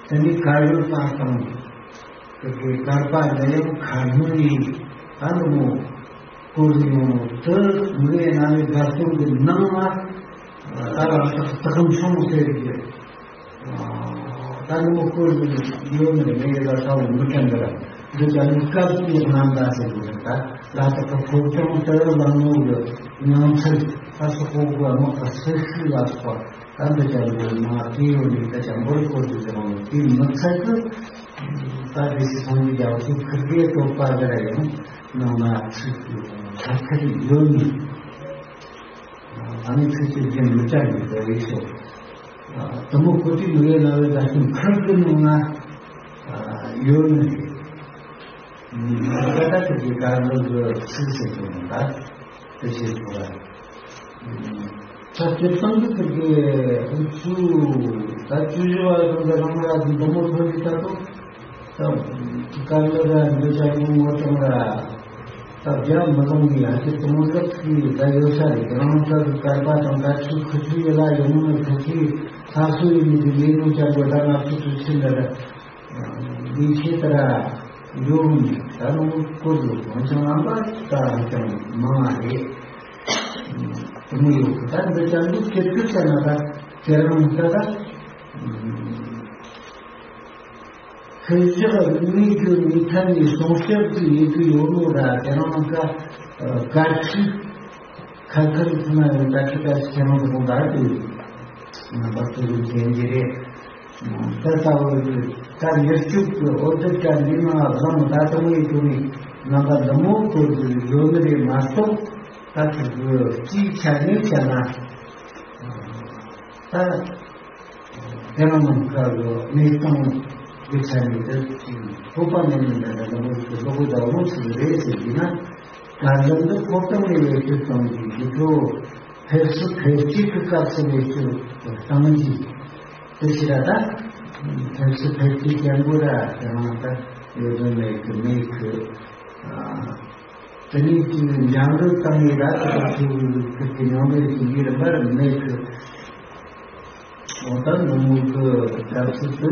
དེ་ནི་དཀར་ཡོལ་པ་དང་། དེ་གའི་དཀར་པ་འདི་ཡང་ཁ་སྣོན་ཡིན། ད་ནི་མོ་སྐོར་ཡོང་དུ་མི་ལས་ན་ནི་དགའ་སྟོན་གྱི་ནང་ལ་ད་རང་རྟགས་རྟགས་མཚུངས་ཟེར་གྱི། ད་ནི་མོ་སྐོར་ཡོད་ནི་མེད་ལ་ད་འོ་མི་ཐན་པ་ར། འདི་ཀྱང་ནི་སྐབས་དེའི་རྣམ་པ་ཟེར་གྱི་རེད། ད་ལ་དྭགས་ཀྱི་ཕོ་བྲང་དུ་ལམ་ལུགས་ཀྱི་ཉམས་ཚུལ་ད་སོག་པོ་གི་དམག་གི་སྲིད་ཤུགས་ལ་སོགས་པ། ད་འདི་ཀྱང་ནི་མ་དེ་ཡོད་ནི་ད་ཀྱང་འབོར་སྐོར་དུ་ཟེར་བ་ནི་དེ་མི་ཚད་ཀྱི། ད་དེ་སྲིད་སངས་རྒྱས་རྒྱ་མཚོ་ཁིར་གའི་བསྟོད་པ་གི་ར་ཡང་ནང་ན་ཚིག་གི་ཐ་ཁ་ཡོད་ནི། ཨ་ནི་ཚིག་གི་རྒྱན་མི་བཅའ་ཡོད་པའི་རིགས་སོ། དུ་མོ་ཀོ་ཏི་མི་ཡོད་ན་བའི་ད་ཤིང་ཁར་གི་ནང་ན་ཡོད་ནི་རེད། ད་ལྟ་ཁུར་གི་གར་ལོ་གི་ཚིག་ཟེར་གྱི་མི་འདུག་དེ་བྱེད་དགོས་ར། ད་སྤྱིར་བཏང་གི་ཁུར་གི་ཨུ་ཚུགས་ད་བཅུ་བཞི་བ་དང་ད་རང་ར་དུ་མོ་ཐོན་གྱི་ད་དུ། ད་དཀར་ལ་ར་འདི་ཅག་གི་ངོ་དང་ར། ད་རྒྱ་མི་ལོང་གི་ཡ་གི་དུང་ལག་གི་ད་ཡོད་ས་རེད། རང་ད་གི་སྐར་པ་དང་ད་ཆུ་ཁུ་ཆུ་ཡི་ལ་ཡོང་ནི་ཁུ་ཆུ་ཡི་ལྷ་སུ་ཡི་མི་གི་ལས་ནུ་ཅག་གི་ད་ང་ཚོ་ཚུལ་ཆེན་ད་ར་འདི་ཆེ་ད་ར་ཡོང་ནི་ད་ནུ་སྐོར་ལུ་གང་ཅང་ཨམ་པ་ད་ཅང་མང་རེད། དུ་མོ་ཡོད་གི་ད་འདི་ཅག་འདི་ཁེ་ཁུ་ཆ་ན་ད་ཁྱེད་རང་ད་ད། ཁྱེད་ཅག་མི་རྒྱུ་མི་ཐ་ནི་སྲུང་སྐྱོབ་ཀྱི་ཡི་གེ་ཡོད་ནོ་ར་དེ་རང་ཀ་དཀའ་ཁྲི་ཁ་ཁར་ཐུ་ན་ཡོད་དཀའ་ཁྲི་དཀའ་ཁྲི་ཁྱེད་རང་ཚོ་གོང་དག་དུ་རྣམ་པ་ཚོ་ལུ་མཁྱེན་གྱི་རེད། ད་ལྟ་བར་དུ་ད་མྱུར་སྐྱོབ་ཀྱི་འོ་དེབ་ཀ་འདི་ནང་བཟང་ད་ལྟ་མོ་ཡི་ཐོག་ནས་རྣམ་པ་འདི་མོ་བཀོད་དུ་ཡོད་ནི་རེད་མ་གཏོགས། ད་ཁྱེད་ཚོ་སྤྱིའི་ཆ་ནས་བཤད་ན། ད་དེ་རང་ནང་ཁ་གི་གནས་སྟངས་ཀྱི་ཆ་ནས་དེ་ཅིག་ཚོད་དཔག་མེད་ནས་འདྲ་འདྲ་མོ་ཞིག་ལོག་གི་འདུག་མོ་ཞིག་རེད་ཟེར་གྱི་ན། ད་ལམ་འདི་ཕོ་བྲང་ནས་བེད་སྤྱོད་གཏོང་གི་དེ་ཚོ་ཕེབས་བསུ་ཕེབས་སྐྱེལ་གྱི་སྐབས་སུ་བེད་སྤྱོད་གཏོང་གི་དེ་ཕྱིར་ད་ཕེབས་བསུ་ཕེབས་སྐྱེལ་བྱེད་དགོས་ར་དེ་རང་ད་ཡོད་དོན་མེད་གི་མེད་གི། དེ་ནས་ཀྱི་མཉམ་རུབ་བཏང་ནས་ར་ད་ལྟ་ཚོ་ཁུར་གི་མཉམ་རུབ་ཀྱི་ཡིད་རིམ་པར་མེད་གི། འོ་ད་ནུབ་མོ་གི་སྐབས་སུ་དུ་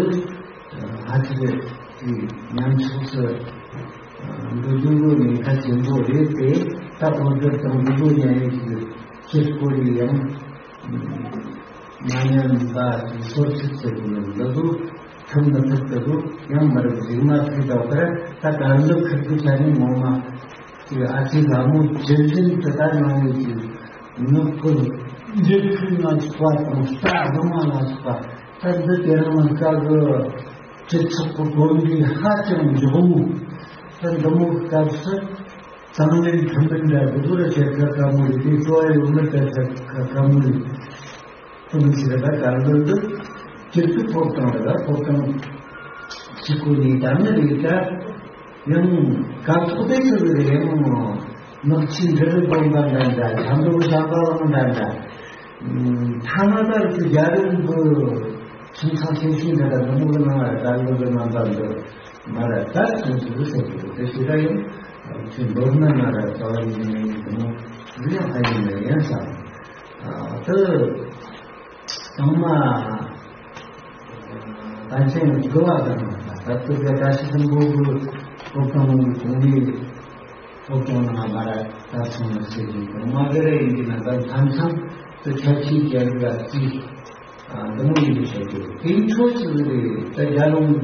ཧ་ཅི་གི་དེ་ཉམས་ཕྱོགས་སུ་འགྲོ་རྒྱུ་ལོ་ཉེན་ཁ་ཆེན་པོ་རེད་དེ། ད་འོ་འདིར་དང་འགྲོ་རྒྱུ་ཉན་ཡོད་ཀྱི་ཕྱིར་སྐོར་ཡང་མ་ཉམས་པ་སོར་ཆུད་ཟེར་དགོས་ནི་འདི་ཚོ་ཐུབ་མི་ཐུབ་ཀྱི་འདུག་ཡང་མ་རབས་རྫུན་མ་ཚིག་དག་པར་ད་གར་འདུག་ཁུར་གི་ཆ་ནས་ངོ་མ། དེ་ཨ་ཅེ་ལྷ་མོ་ཇི་བཞིན་དུ་ད་ནང་ཡོད་ཀྱི་ནུབ་ཀུན་འཇིབ་ཁུལ་ན་སོགས་པ་དང་རྟ་སྒྲོལ་མ་ལ་སོགས་པ། ད་འདི་དེ་རིང་ནངས་ཀ་གི་སྤྱི་ཚོགས་ཀྱི་གོམས་འདྲིས་ཧ་ཅང་མགྱོགས་མོ། ད་འདི་མོ་གི་སྐབས་སུ་དང་ལེན་ཁྲིམས་དཔོན་འདྲ་འདི་ཚོ་ལ་བྱེད་ཁ་ཁ་མོ་རེད། དེ་གཙོ་བོ་ཡོད་མི་ལ་བྱེད་ཁ་ཁ་མོ་རེད། དུམ་ཞིག་རེ་ད་ག་ལོ་འདི་སྤྱིར་དུ་ཕོ་བྲང་རེ་ད་ཕོ་བྲང་གཅིག་པུ་ནས་ད་ནི་རེད་ད། ཡང་ག་ཚོགས་སྡེ་ཚོ་རེ་ཡང་ནག་ཆུ་འབྲི་རུ་དགོན་པ་འདྲ་འདྲ། ལྷ་མདོ་བྱམས་པ་གླིང་འདྲ་འདྲ། ཐ་ན་ད་རུ་རྒྱ་རིགས་འདི་ཁྱིམ་ཚང་ཆེ་ཆུང་འདྲ་འདྲ་འདི་མོ་གི་ནང་ལ་ད་ལོ་གི་རྣམ་པ་འདི་མ་ར་ད་སོང་ཚུལ་ཟེར་གི་འདུག་དེ་ཞེ་དྲག་ཡང་ཁྱོད་མདོར་ན་ན་ར་རྩ་བ་ཡིན་ཡིན་འདི་མོ་འདི་ཡང་ཧ་ཡིན་ན་ཡིན་ས། ཨ་དེ་ཚང་མ་ད་ཅན་དགུ་བ་དང་ད་ལྟ་གི་བཀྲ་ཤིས་ལྷུན་པོ་གི་ཐོབ་ཐང་གི་གོང་མའི་ཐོབ་ཐང་ནང་མ་ར་ད་སོང་ན་ཟེར་གྱི་འདུག་མ་གི་རེ་ཡིན་གྱི་ན་ད་མཚམས་མཚམས་དུ་ཁྱད་ཆོས་རྒྱལ་ལ་རྩིས། ཨ་འདི་མོ་ཡིན་པའི་ཆ་རྒྱུ་དེའི་ཕྱོགས་ཀྱི་རེད། ད་རྒྱ་ལུང་གི་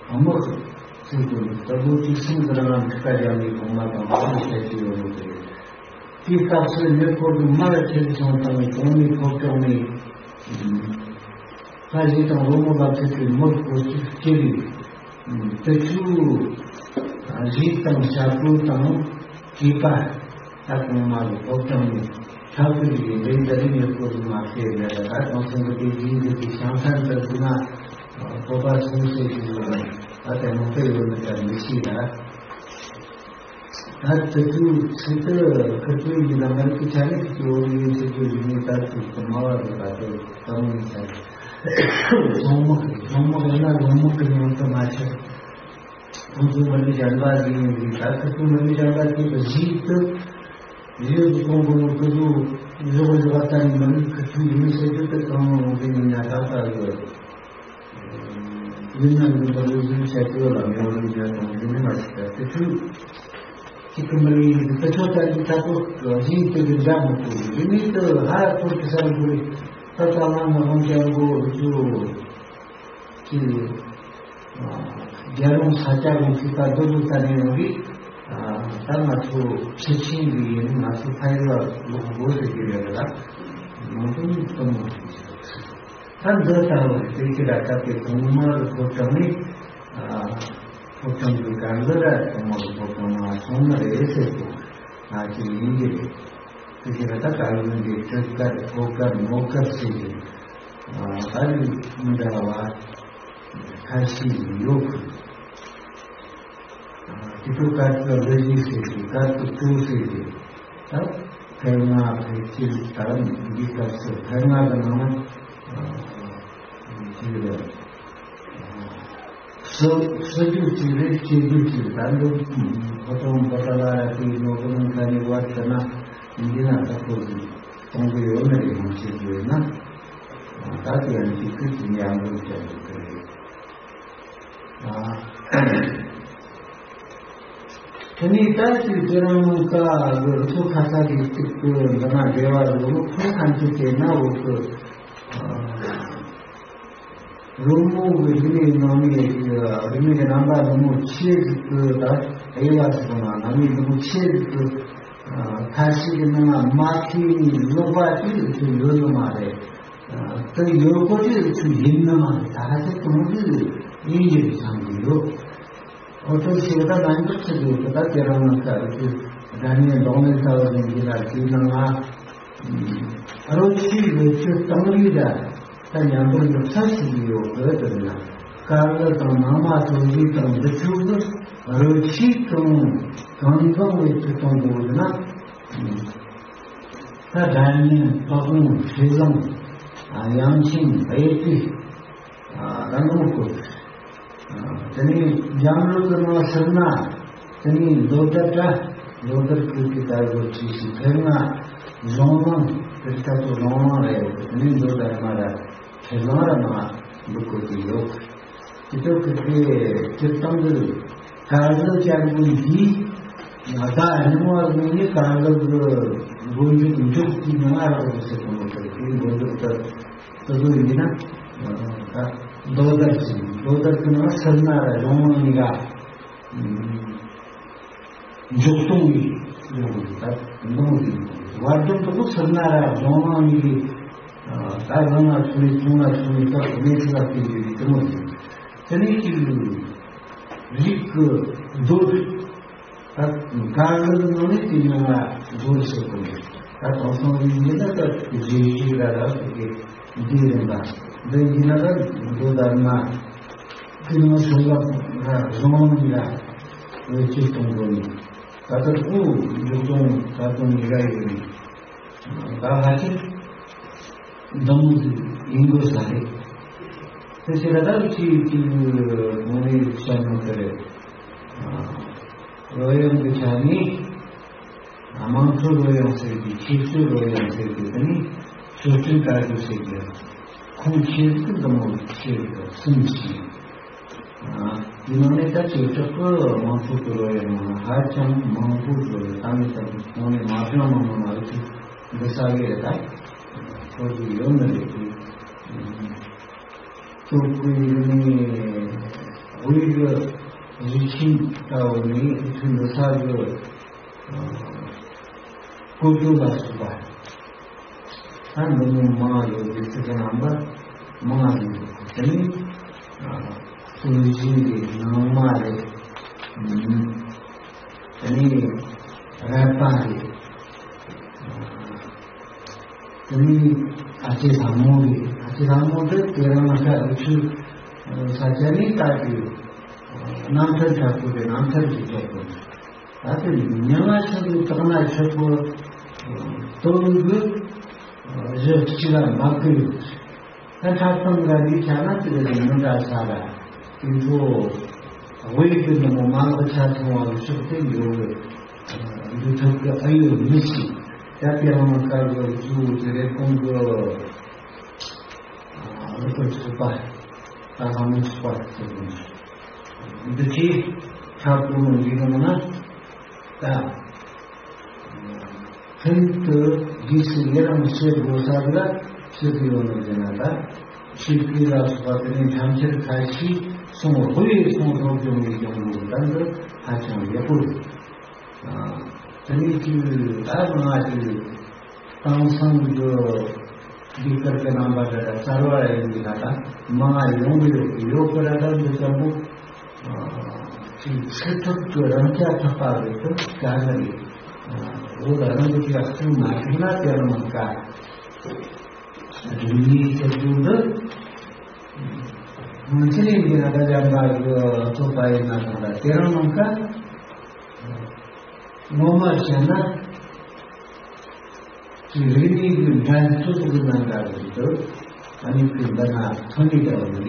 དམག་ཚུགས་དགོས་ནས་ད་ལོ་དྲུག་གསུམ་གི་རིང་ལ་ཁ་རྒྱ་མིའི་གོང་མ་དང་ཕ་མ་ཁྱད་ཆོས་ཡོད་ནོ་རེད། དེའི་སྐབས་སུ་མྱུར་སྐོར་དུ་མར་ཁྱེར་སོང་དང་གོང་མའི་ཐོབ་ཐང་ནས་ཕ་གཞིས་དང་ལོ་མོ་ལ་ཕེབས་པའི་མི་སྐོར་གཅིག་སྐྱེ་བའི་དེ་ཚོའི་རིགས་དང་བྱ་སྤྱོད་དང་བྱེད་པ། ད་གོང་མ་གི་ཐོབ་ཐང་ནས་ཐབས་ཀྱི་ལས་འདི་རིགས་ནས་སྐོར་དུ་མ་ཕེབས་ནས་ད་གང་སོང་གི་དེ་རྗེས་འདི་གི་བྱང་ཐང་དུ་སྐུ་ན་ཐོབ་པ་སོང་ཟེར་གྱི་ཡོད་ན་ད་དེ་མོ་དེ་ཡོད་ནི་ད་མི་ཤེས་ད། ད་དེ་ཚོའི་ཚིག་དེ་ཁུ་ཚོའི་ཡིན་ན་མ་རིག་གི་ཆ་ནས་ཀྱི་འོ་ཡིན་ཟེར་གྱི་རིག་གནས་ད་ཚིག་དུ་མ་བ་རེད་པ། དེ་ད་མོ་ཡིན་ས་རེད། ཚོང་མ་ཚོང་མ་ཡིན་ན་ལོང་མ་གི་ཡོང་དུ་མ་ཆེ། ཁོང་ཚོ་མི་རིགས་གཞན་པ་ཞིག་ཡིན་ཟིག་ད་ཁོ་ཚོ་མི་རིགས་གཞན་པ་ཞིག་གི་གཞིས་དུ་གཞིས་སུ་གཏོང་དགོས་ནོ་ཁོ་ཚོ་བཞོགས་བཞོགས་ལྟ་ནི་མི་རིགས་ཁོ་ཚོ་ཡིན་མི་ཤེས་རྒྱུ་དེ་གང་མང་མང་དེ་ཡིན་ན་ད་ལྟ་གི་ཡིན་ན་འདི་འདྲ་བཟོ་བཟོ་བྱ་རྒྱུ་ལ་མེད་པ་རིགས་གཞན་དང་འདི་འདྲ་མ་ཞིག་ད་དེ་ཚོ་གཅིག་གི་མི་རིགས་ཡིན་དུ་ཆོག་ད་འདི་ད་ཁོ་གཞིས་དུ་གི་འདྲ་མི་ཐུབ་ཡིན་ནི་དུ་ཧ་ཐུར་གི་ས་རུ་ཁོ་རེ། ད་ལྟ་ང་ནང་སྐྱབས་མགོན་ཚོ་གི་རྒྱལ་རོང་ས་སྐྱ་རོང་གི་ད་རྡོ་རྡོ་ད་ནས་ཡོང་གི། ད་ང་ཚོ་ཕྱི་ཕྱིན་གི་ཡིན། ང་ཚོ་ཕ་ཡུལ་ལ་ལོག་དགོས་ཟེར་གི་རེད་ལ། ང་ཚོ་ནི་གཏོང་མ་ཐུབ། ད་འདི་ལྟ་བུ་རེད། དེ་ཁྱེད་ར་སྐབས་དེ་གོང་མ་ལ་ཐོབ་དྲངས་ནས། ཐོབ་དྲངས་དུས་ག་འདི་ར་གོང་མ་ལ་ཐོབ་དྲངས་མ་སོང་ནི་རེད་ཟེར་གོ། ང་ཚོ་ཡིན་གྱི་རེད། དེ་ཁྱེད་ར་ད་ག་ལ་འདི་སྤྲོད་སྐར་ཐོབ་སྐར་མོ་སྐར་ཟེར་གྱི་རེད། ད་ནི་མི་འདྲ་བ་ཁ་ཤས་ཡོད་གི། དེ་ཚོ་སྐར་ཚོ་ལོ་རྒྱུས་ཟེར་གྱི། སྐར་ཚོ་དྲུག་ཟེར་གྱི། ད་ཕལ་ལྔ་ཕལ་གཅིག་ད་འདི་སྐབས་སུ་ཕལ་ལྔ་གི་ནང་ན་ཅིག་རེད། སུ་སུ་རྒྱུ་གཅིག་རེད། སྐྱེ་རྒྱུ་གཅིག་རེད། ད་འདི་ཕོ་བྲང་པོ་ཏ་ལ་ར་དེའི་ནོར་བུ་ནང་ཁ་ནས་བར་དུ་ན་འདི་ན་ད་ཁོ་གི་གཏོང་གི་ཡོད་ན་རེད། མ་བྱེད་རྒྱུ་ཡོད་ན། ད་དེ་ཡང་གཅིག་གི་ཡང་འགུལ་བྱ་རྒྱུ་གི་རེད། དེ་ནས་ད་ཅིག་དེ་རང་ནང་ཀ་གི་རུ་ཚོ་ཁ་ས་གི་གཅིག་གི་འདི་ན་འབྲེལ་བ་རུ་ཁོང་ཐམས་ཅད་དེ་ན་འོག་གི་རོལ་མོ་གི་རིག་གནས་ནང་ནས་ཀྱི་རིག་གནས་ཀྱི་རྣམ་པ་འདི་མོ་ཆེ་ཟིག་གི་ད་དབྱེ་བ་ཟིག་ན་རྣམ་དབྱེ་འདི་མོ་ཆེ་ཟིག་གི་ཁ་ཤས་ཀྱི་ནང་ལ་མ་མཁས་ནས་ལོག་པ་ཅིག་ཚུར་ཡོད་ནི་མ་རེད། དེ་ཡོད་གོ་དུས་ཚུལ་ཡིན་ནི་མ་རེད། ད་ཧ་ཅང་གཏོང་རྒྱུ་ཡིན་གྱི་རེད་བསམ་གྱི་ཡོད། ཨོ་ཐོ་ཞིག་ད་ནང་འཇོག་བྱེད་དགོས་གི། ད་དེ་རང་ནང་ཁ་རུ་ཚུལ་སྒྲ་སྙན་གདོང་ལེན་ལྟ་བུ་ཡིན་གྱི་ལ། དེའི་ནང་ང་རོ་ཆུའི་རོ་ཆུ་གཏོང་རྒྱུ་ད་ད་མཉམ་པོ་འཇོག་ས་ཞིག་ཡོད་གི། དེ་ན་དཀར་ལི་དང་ནང་མ་དོ་རི་དང་འདི་ཚོ་གི་རོ་ཆུའི་གཏོང་གང་གང་བའི་ཚུལ་གཏོང་དགོས་ན། ད་སྒྲ་སྙན་པགས་རླུང་ཧྲེ་གླིང་། དབྱངས་ཅན་དཔལ་སྤྲུལ། ད་ནོར་བུ། དེ་ནས་འཇམ་རླུང་གི་ནང་ཟུར་ན། དེ་ནས་མདོ་དར་འདྲ། མདོ་དར་ཁུལ་གྱི་དར་གོ་བྲིས་ཤིང་། ཕལ་ང་གཞུང་དབང་དེར་ལྟ་བུ་གཞུང་དབང་རེད། དེ་ནས་མདོ་དར་མ་ར་ཁྲི་ལང་ར་མ་འབུལ་དགོས་ཀྱི་ཡོད། དེ་ཚོ་གི་དེ་སྤྱིར་བཏང་གི་དཀར་ལི་ཅན་པོ་འདི་ང་ད་རྙིང་བ་ཟིག་ནི་དཀར་ལི་གི་མགོ་མཇུག་མཇུག་གི་མྱིང་ང་རག་གི་ཟེར་གི་མོ་ཟེར་གི། མགོ་མཇུག་ད་ད་དུ་ཡིན་ན་ད་མདོ་དར་ཟེར། མདོ་དར་གི་ནང་ཟུར་ན་ར་གཞུང་དབང་གཉིས་ཀ་མཇུག་སྟོང་གི་ཡོང་གི་ད་མདོ་ཟེར། བར་དོ་དུ་ཟུར་ན་ར་གཞུང་དབང་གཉིས་ཀའི་ད་རང་ལ་སོང་ནས་ཆུང་ལ་སོང་ནས་སྐབས་གནས་ཚུལ་ལ་བརྟེན་ཏེ་དེ་མོ་ཟེར། དེ་ནས་ཅིག་རིགས་ཀྱི་མདོ་ད་ག་རེ་ནང་ནས་དེ་ཉུང་བ་མདོ་ཟེར་གོ་ནས། ད་དེང་སང་རིགས་ཡིན་ན་ད་རྗེས་ཤུལ་ར་ར་ཟེར་གི་འདི་རེད་པ། འདི་ཡིན་ན་ད་མདོ་དར་མ་དེ་ནང་སོང་བ་ར་གཞུང་ལམ་ར་བེད་སྤྱོད་གཏོང་དགོས་ནས། ད་ལྟ་ཁོ་མཇུག་སྟོང་ད་དུང་ཉེ་ར་ཡོད་ནས། ད་ཧ་ཅང་འདི་མོ་ཟིག་ཡིན་དགོས་ས་རེད། དེ་ཕྱིར་ད་ཅིག་ཅིག་གོང་ནས་བཤད་ན་དེ་རེད། རོལ་དབྱངས་ཀྱི་ཆ་ནས་དམངས་ཁྲོད་རོལ་དབྱངས་ཟེར་གི། ཆོས་སྤྱོད་རོལ་དབྱངས་ཟེར་གི། དེ་ནས་ཆོས་སྤྲུལ་དཀར་པོ་ཟེར་གི། ཁོང་ཆོས་སྐུ་འདི་མོ་ཆེ་གི་གསུམ་ཞིག་དེ་ནང་ནས་ད་ཆོས་གྲགས་ཀྱི་དམངས་ཁྲོད་ཀྱི་རོལ་དབྱངས་ནང་ཧ་ཅང་མང་པོ་ཡོད་རེད། ད་ནི་ད་ནང་ནས་མ་བྱུང་མང་མང་མ་རེད། ཅིག་འདི་ས་གི་རེད། ད་ཁོ་ཚོ་ཡོད་ནི་རེད། དེ་ཐུག་གི་ཡོད་ནི་དབུས་ཀྱི་གཞིས་ཆེན་ལྟ་བུ་ནི་ཨུ་ཚུགས་འདི་ས་གི་སྐོར་སྐྱོད་ལ་སོགས་པ། ད་འདི་མོ་མང་ཡོད་དེ་ཚིག་གི་རྣམ་པ་མང་ཡོད། དེ་ནི་སྲོལ་རྒྱུན་རེད། ནང་མ་རེད། དེ་ནི་རད་པ་རེད། དེ་ནི་ཨ་ཅེ་ལྷ་མོ་རེད། ཨ་ཅེ་ལྷ་མོ་དེ་དེ་རང་ས་ཨུ་ཆུ་ས་ཆ་ནས་ལྟ་རྒྱུ་རྣམ་ཐར་ཆགས་པོ་རེད། རྣམ་ཐར་གྱི་ཆགས་པོ་རེད། ད་དེ་མྱ་ངན་ཆེན་པོའི་དག་སྣང་ཆེན་པོ་དོན་གྱི་གཞི་གཅིག་ལ་འབབ་གི་ཡོད། ད་འཁྲབ་སྟོན་འགའ་འདིའི་ཆ་ན་དེ་ལས་མི་འདྲ་ས་ལ་དེ་ཚོ་དབུས་ཀྱི་ནང་མ་ལག་ཆ་ཚང་བ་ལ་ཕྱོགས་དེ་འགྱུར་གྱི་འདུག་ཐབས་ཀྱི་ཨ་ཡོད་མི་ཞིག་ད་དེ་རང་ལ་དཀར་གི་གཙོ་བོ་དེ་རེད། ཁོང་གི་ཨ་ལོ་ཚོགས་པ་ད་ཧང་ཚོགས་པ་ཟེར་གི་འདུག་འདི་ཚོས་འཁྲབ་སྟོན་འདི་གི་ནང་ན་ད། ཤིན་ཏུ་རྗེས་སུ་ཡི་རང་བྱེད་དགོས་ས་ལ། ཞུ་གི་ཡོད་ནོ་ཟེར་ན། ད་ཆོས་སྐུ་ལ་སོགས་པ་དེ་ནས་ཐམས་ཅད་ཁ་ཤས་གསུང་དབུ་ཡི་གསུང་རབ་སྦྱོང་བའི་སྦྱོང་ལུགས་དང་དུ་ཧ་ཅང་ཡག་པོ་རེད། དེ་ནས་ཅིག་ད་མང་ཅིག་དེང་སང་གི་འདི་སྐར་གྱི་རྣམ་པ་འདྲ་གསར་བ་ཡིན་པའི་ད་ལྟ་མང་ཡོང་གི་ཡོད་ཀྱི་ཡོད་པ་ར། ད་འདི་ཙམ་པོ་ཅིག་ཚིག་ཐོག་གི་རང་རྐྱ་ཐག་པ་རེད་དུ་དཀའ་ངལ་རེད། འོ་ད་རང་གི་ཅིག་ལ་ཐུག་མ་ཐུག་ན་དེ་རང་མ་དཀའ། རིག་གནས་ཟེར་རྒྱུ་འདི་སྔོན་ཆད་ནས་འདི་ན་ད་ལམ་པ་གི་ཚོགས་པ་ཡིན་ན་ད་ལྟ་དེ་རང་མ་དཀའ། ངོ་མ་བཤད་ན། ཅིག་རིག་གནས་ཀྱི་འགྲན་རྩོད་ཀྱི་ནང་འདྲ་བོ་ཞིག་ཏུ་ཨ་ནི་ཁོས་འདི་ན་ཐོན་ནས་འདྲ་བོ་རེད།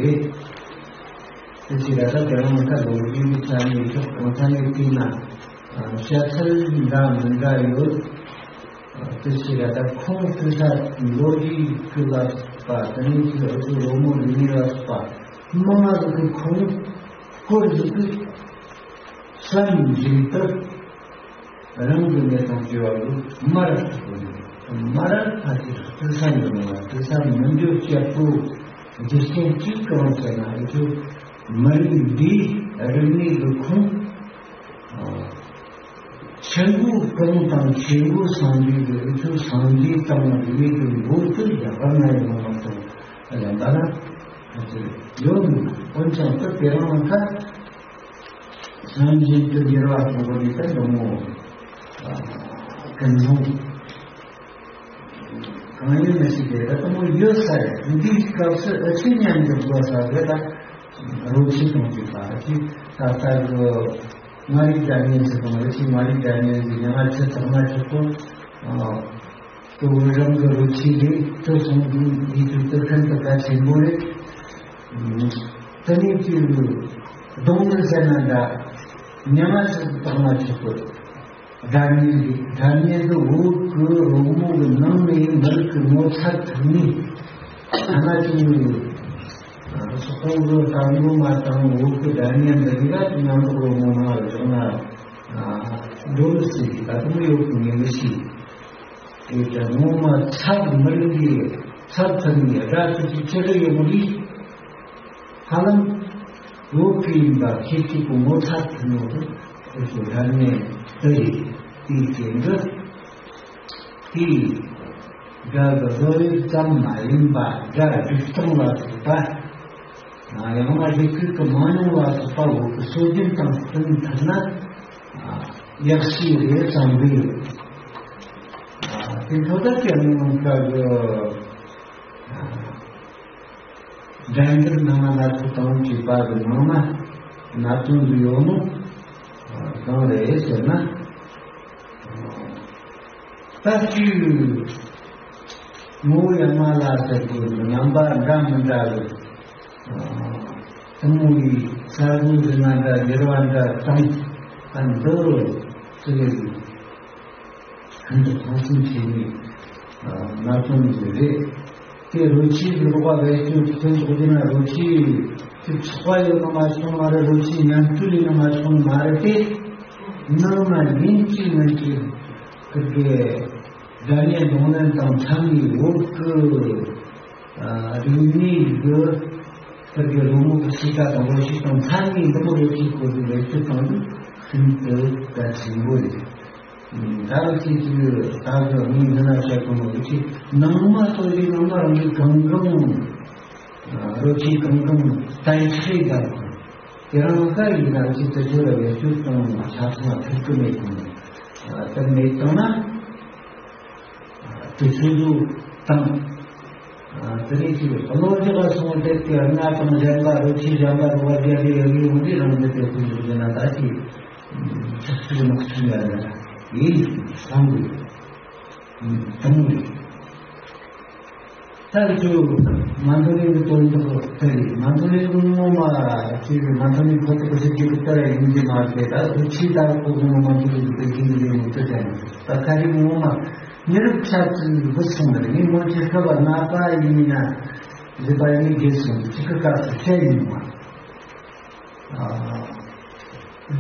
དེ་ཕྱིར་ད་ལྟ་དེ་རིང་ད་ལོ་རྒྱུས་ཀྱི་ཆ་ནས་ཕྱོགས་གང་ས་ནས་བལྟས་ན་བཤད་ཚུལ་འདྲ་མི་འདྲ་ཡོད། དེ་ཕྱིར་ད་ཁོང་སྐུ་ས་ལོ་རྒྱུས་ཀྱི་ལ་སོགས་པ། དེ་ནས་ཅིག་ཨ་ཁུ་རོལ་མོ་རིག་གནས་ལ་སོགས་པ་མང་ང་ཟིག་གི་ཁོང་སྐོར་ཟིག་གི་བསམ་བཞིན་དུ། རང་གི་གནས་སྟངས་བྱས་པ་ལ་མར་ཐུག་པ་རེད། མར་ཕ་གི་སྤྲུལ་ས་ཡོད་ནོ། སྤྲུལ་ས་མི་འདོད་སྐྱབས་པོ་རྒྱུ་རྐྱེན་གཅིག་གང་ཟེར་ན། ཨེ་ཆོ་མི་རིགས་འདིའི་རིག་གནས་ཀྱི་ཁུངས་ཆེན་པོ་གང་དང་ཆེན་པོ་སངས་རྒྱས་ཀྱི། ཨེ་ཆོ་སངས་རྒྱས་དང་རིག་གནས་ཀྱི་མགོ་ཚུགས་རྒྱ་གར་ན་ཡོད་མ་གཏོགས་ལ་འདའ་ན་ཡོད་མི་འདུག་འོན་ཀྱང་དེ་དེ་རང་ལ་ཁ། སེམས་ཅན་དུ་འགྱུར་བ་གཏོང་བ་ནི་ད་འདི་མོ་ཀུན་སློང་གང་ཡིན་མི་ཤེས་ཏེ། ད་འདི་མོ་ཡོད་ས་རེད། འདིའི་སྐབས་སུ་ཨ་ཆོས་ཉམས་འགྱུར་དགོས་ས་རེད། ད་རོ་ཁྱི་གཏོང་དུས་པ་ཅི་ད་ལྟ་གི་མངའ་རིས་སྒྲ་སྙན་ཟེར་དང་། རོ་ཁྱི་མངའ་རིས་སྒྲ་སྙན་ཟེར། ཉི་མ་ཆུ་ཐོག་མ་ཆུ་ཐོག་དུ་བོད་རང་གི་རོ་ཁྱི་རེད། དུ་སོང་དུས་ཡིད་དུ་དུ་ཤིན་ཏུ་གལ་ཆེན་པོ་རེད། དེ་ནས་ཀྱི་གདོང་ལེན་ཟེར་ན་འདྲ། ཉི་མ་ཟེར་དུ་ཐོག་མ་ཆུ་ཐོག་སྒྲ་སྙན་རེད། སྒྲ་སྙན་དུ་འོག་གི་རོལ་མོ་གི་ནང་ནས་མི་རིགས་ཀྱི་ངོ་མཚར་ཐུག་ནས། ཐ་ན་ཅིག་སོག་པོ་གི་ལྟ་ངོ་མ་དང་འོག་གི་སྒྲ་སྙན་འདི་གཉིས་ཀ་ཉམས་རྟོགས་རོལ་མོ་ནང་ལ་བཞག་ན་འགྲོ་མི་སྲིད་ཀྱི། ད་དུང་ཡོད་ཀྱི་ངེས་མི་ཤེས། དེ་ལྟར་ངོ་མ་ཚབ་མི་རིགས་ཀྱི་ཚབ་ཐུབ་ནས་སྒྲ་ཚིག་གི་ཆེ་རུ་ཡོང་གི། ཧ་ལམ་བོད་ཀྱི་ཡིན་པ་ཁྱེད་ཀྱི་གོ་ངོ་ཚ་ཐུབ་ནོ་དུ་ཁོ་ཚོ་སྒྲ་སྙན་དུ་རེད། དེའི་རྐྱེན་གྱིས་དེའི་སྒྲ་གི་བཟོ་དབྱིབས་ཙམ་མ་ཡིན་པ། སྒྲ་སྒྲིག་སྟངས་ལ་སོགས་པ། ཡང་ན་རིགས་ཁུལ་གྱི་མང་ཉུང་ལ་སོགས་པ་འོག་གི་སྲོལ་རྒྱུན་དང་བསྟུན་ཐུབ་ན་ཡག་ཤོས་རེད་བསམ་གི་ཡོད། དེ་འཕྲོ་ད་ཀྱང་ནང་སྐབས་འགྲན་བསྡུར་ནང་ན་ལ་ཐུག་དང་བཅས་པ་གི་ནང་ན་གནད་དོན་འདི་ཡོད་ནོ་གང་རེད་ཟེར་ན། ད་ཅིག་ངོ་བོ་ཡ་མ་ལ་ཟེར་དགོས་ནི་རྣམ་པ་འདྲ་མི་འདྲ་གི་དེ་མོ་ཡི་ས་སྒོ་ཟེར་ན་འདྲ། འགྱུར་བ་འདྲ་བཏང་། ད་འདི་ཟེར་ལེ་ཟེར། ཤིན་ཏུ་ཕངས་སེམས་ཆེ་བའི་གནད་དོན་ཞིག་རེད། དེ་རོལ་ཆས་ཀྱི་རོགས་པ་བེད་སྤྱོད་ཐོན་ཐུབ་ཀྱི་ན། རོལ་ཆས་ཀྱི་ཚོགས་པ་ཡོད་ན་མ་བྱུང་མ་རེད། རོལ་ཆས་མཉམ་འཐུ་ལས་ན་མ་བྱུང་མ་རེད། དེ་ནང་ན་ཡིན་གཅིག་མིན་གཅིག་ཁུར་གི་སྒྲ་སྙན་གདོང་ལེན་དང་འཚམ་པའི་འོག་གི་རིག་གནས་ཀྱི་ཁུར་གི་རོལ་མོ་གི་ཤེས་བྱ་དང་ལོ་ཤེས་དང་འཚམ་པའི་འདི་མོ་རོལ་ཆས་སྐོར་གྱི་བེད་སྤྱོད་གཏོང་རྒྱུ་ཤིན་ཏུ་གལ་ཆེན་པོ་རེད། ད་རུང་ཅིག་ཅིག་ད་གི་མི་འདི་ན་བཤད་གོ་ནོ་ཅིག་ནང་མ་གཏོགས་རིགས་ནང་མ་རང་གི་གང་གང་རོ་ཆས་གང་གང་ཏན་ཆེ་དང་དེ་རང་ལ་ཡིན་ན་ཅིག་ཏུ་ཅོ་ར་བེད་སྤྱོད་གཏོང་ཆ་ཚང་ཐུབ་ཀྱི་མེད་གོ་ནོ། དེ་མེད་བཏང་ན། དེ་ཚོ་དང་། དེ་ནས་ཀྱི་བློ་འཇོག་ལ་སོང་བ་དེ་དེ་ལྔ་དང་གཞན་པ་རོ་ཆས་གཞན་པ་རོ་བ་རྒྱ་རེ་ཡ་ཡོང་དུས་རང་འདི་དེ་ཚོ་འཇོག་རྒྱུ་ན་ད་ཀྱི་ཆགས་ཚུལ་མ་ཚུལ་ཡ་ཡིན་བསམ་གི་དང་། ད་ཀྱི་མ་འདོད་ལས་ཀྱི་དོན་དག་དེ་རེད། མ་འདོད་ལས་ཀྱི་ངོ་མ་ཀྱི་མ་འདོད་ལས་ཁོ་ཐག་གི་ཞིག་གི་ལྟར་ཡིན་གྱི་མ་རེད། ད་རོ་ཆས་ད་ཁོ་ཚོ་མ་འདོད་ལས་ཀྱི་དེ་ཀྱི་ལས་ནི་དེ་དེ་ད་ཁ་རི་ངོ་མ། མི་རབས་ཆ་ཚང་གི་སོང་བ་རེད། ངས་སྔོན་ཆད་སྐབས་ལྔ་པ་ཡིན་ན་བཞི་པ་ཡིན་ན་བརྒྱད་སོང་གཅིག་གི་སྐབས་སུ་བཤད་ཡིན་པ།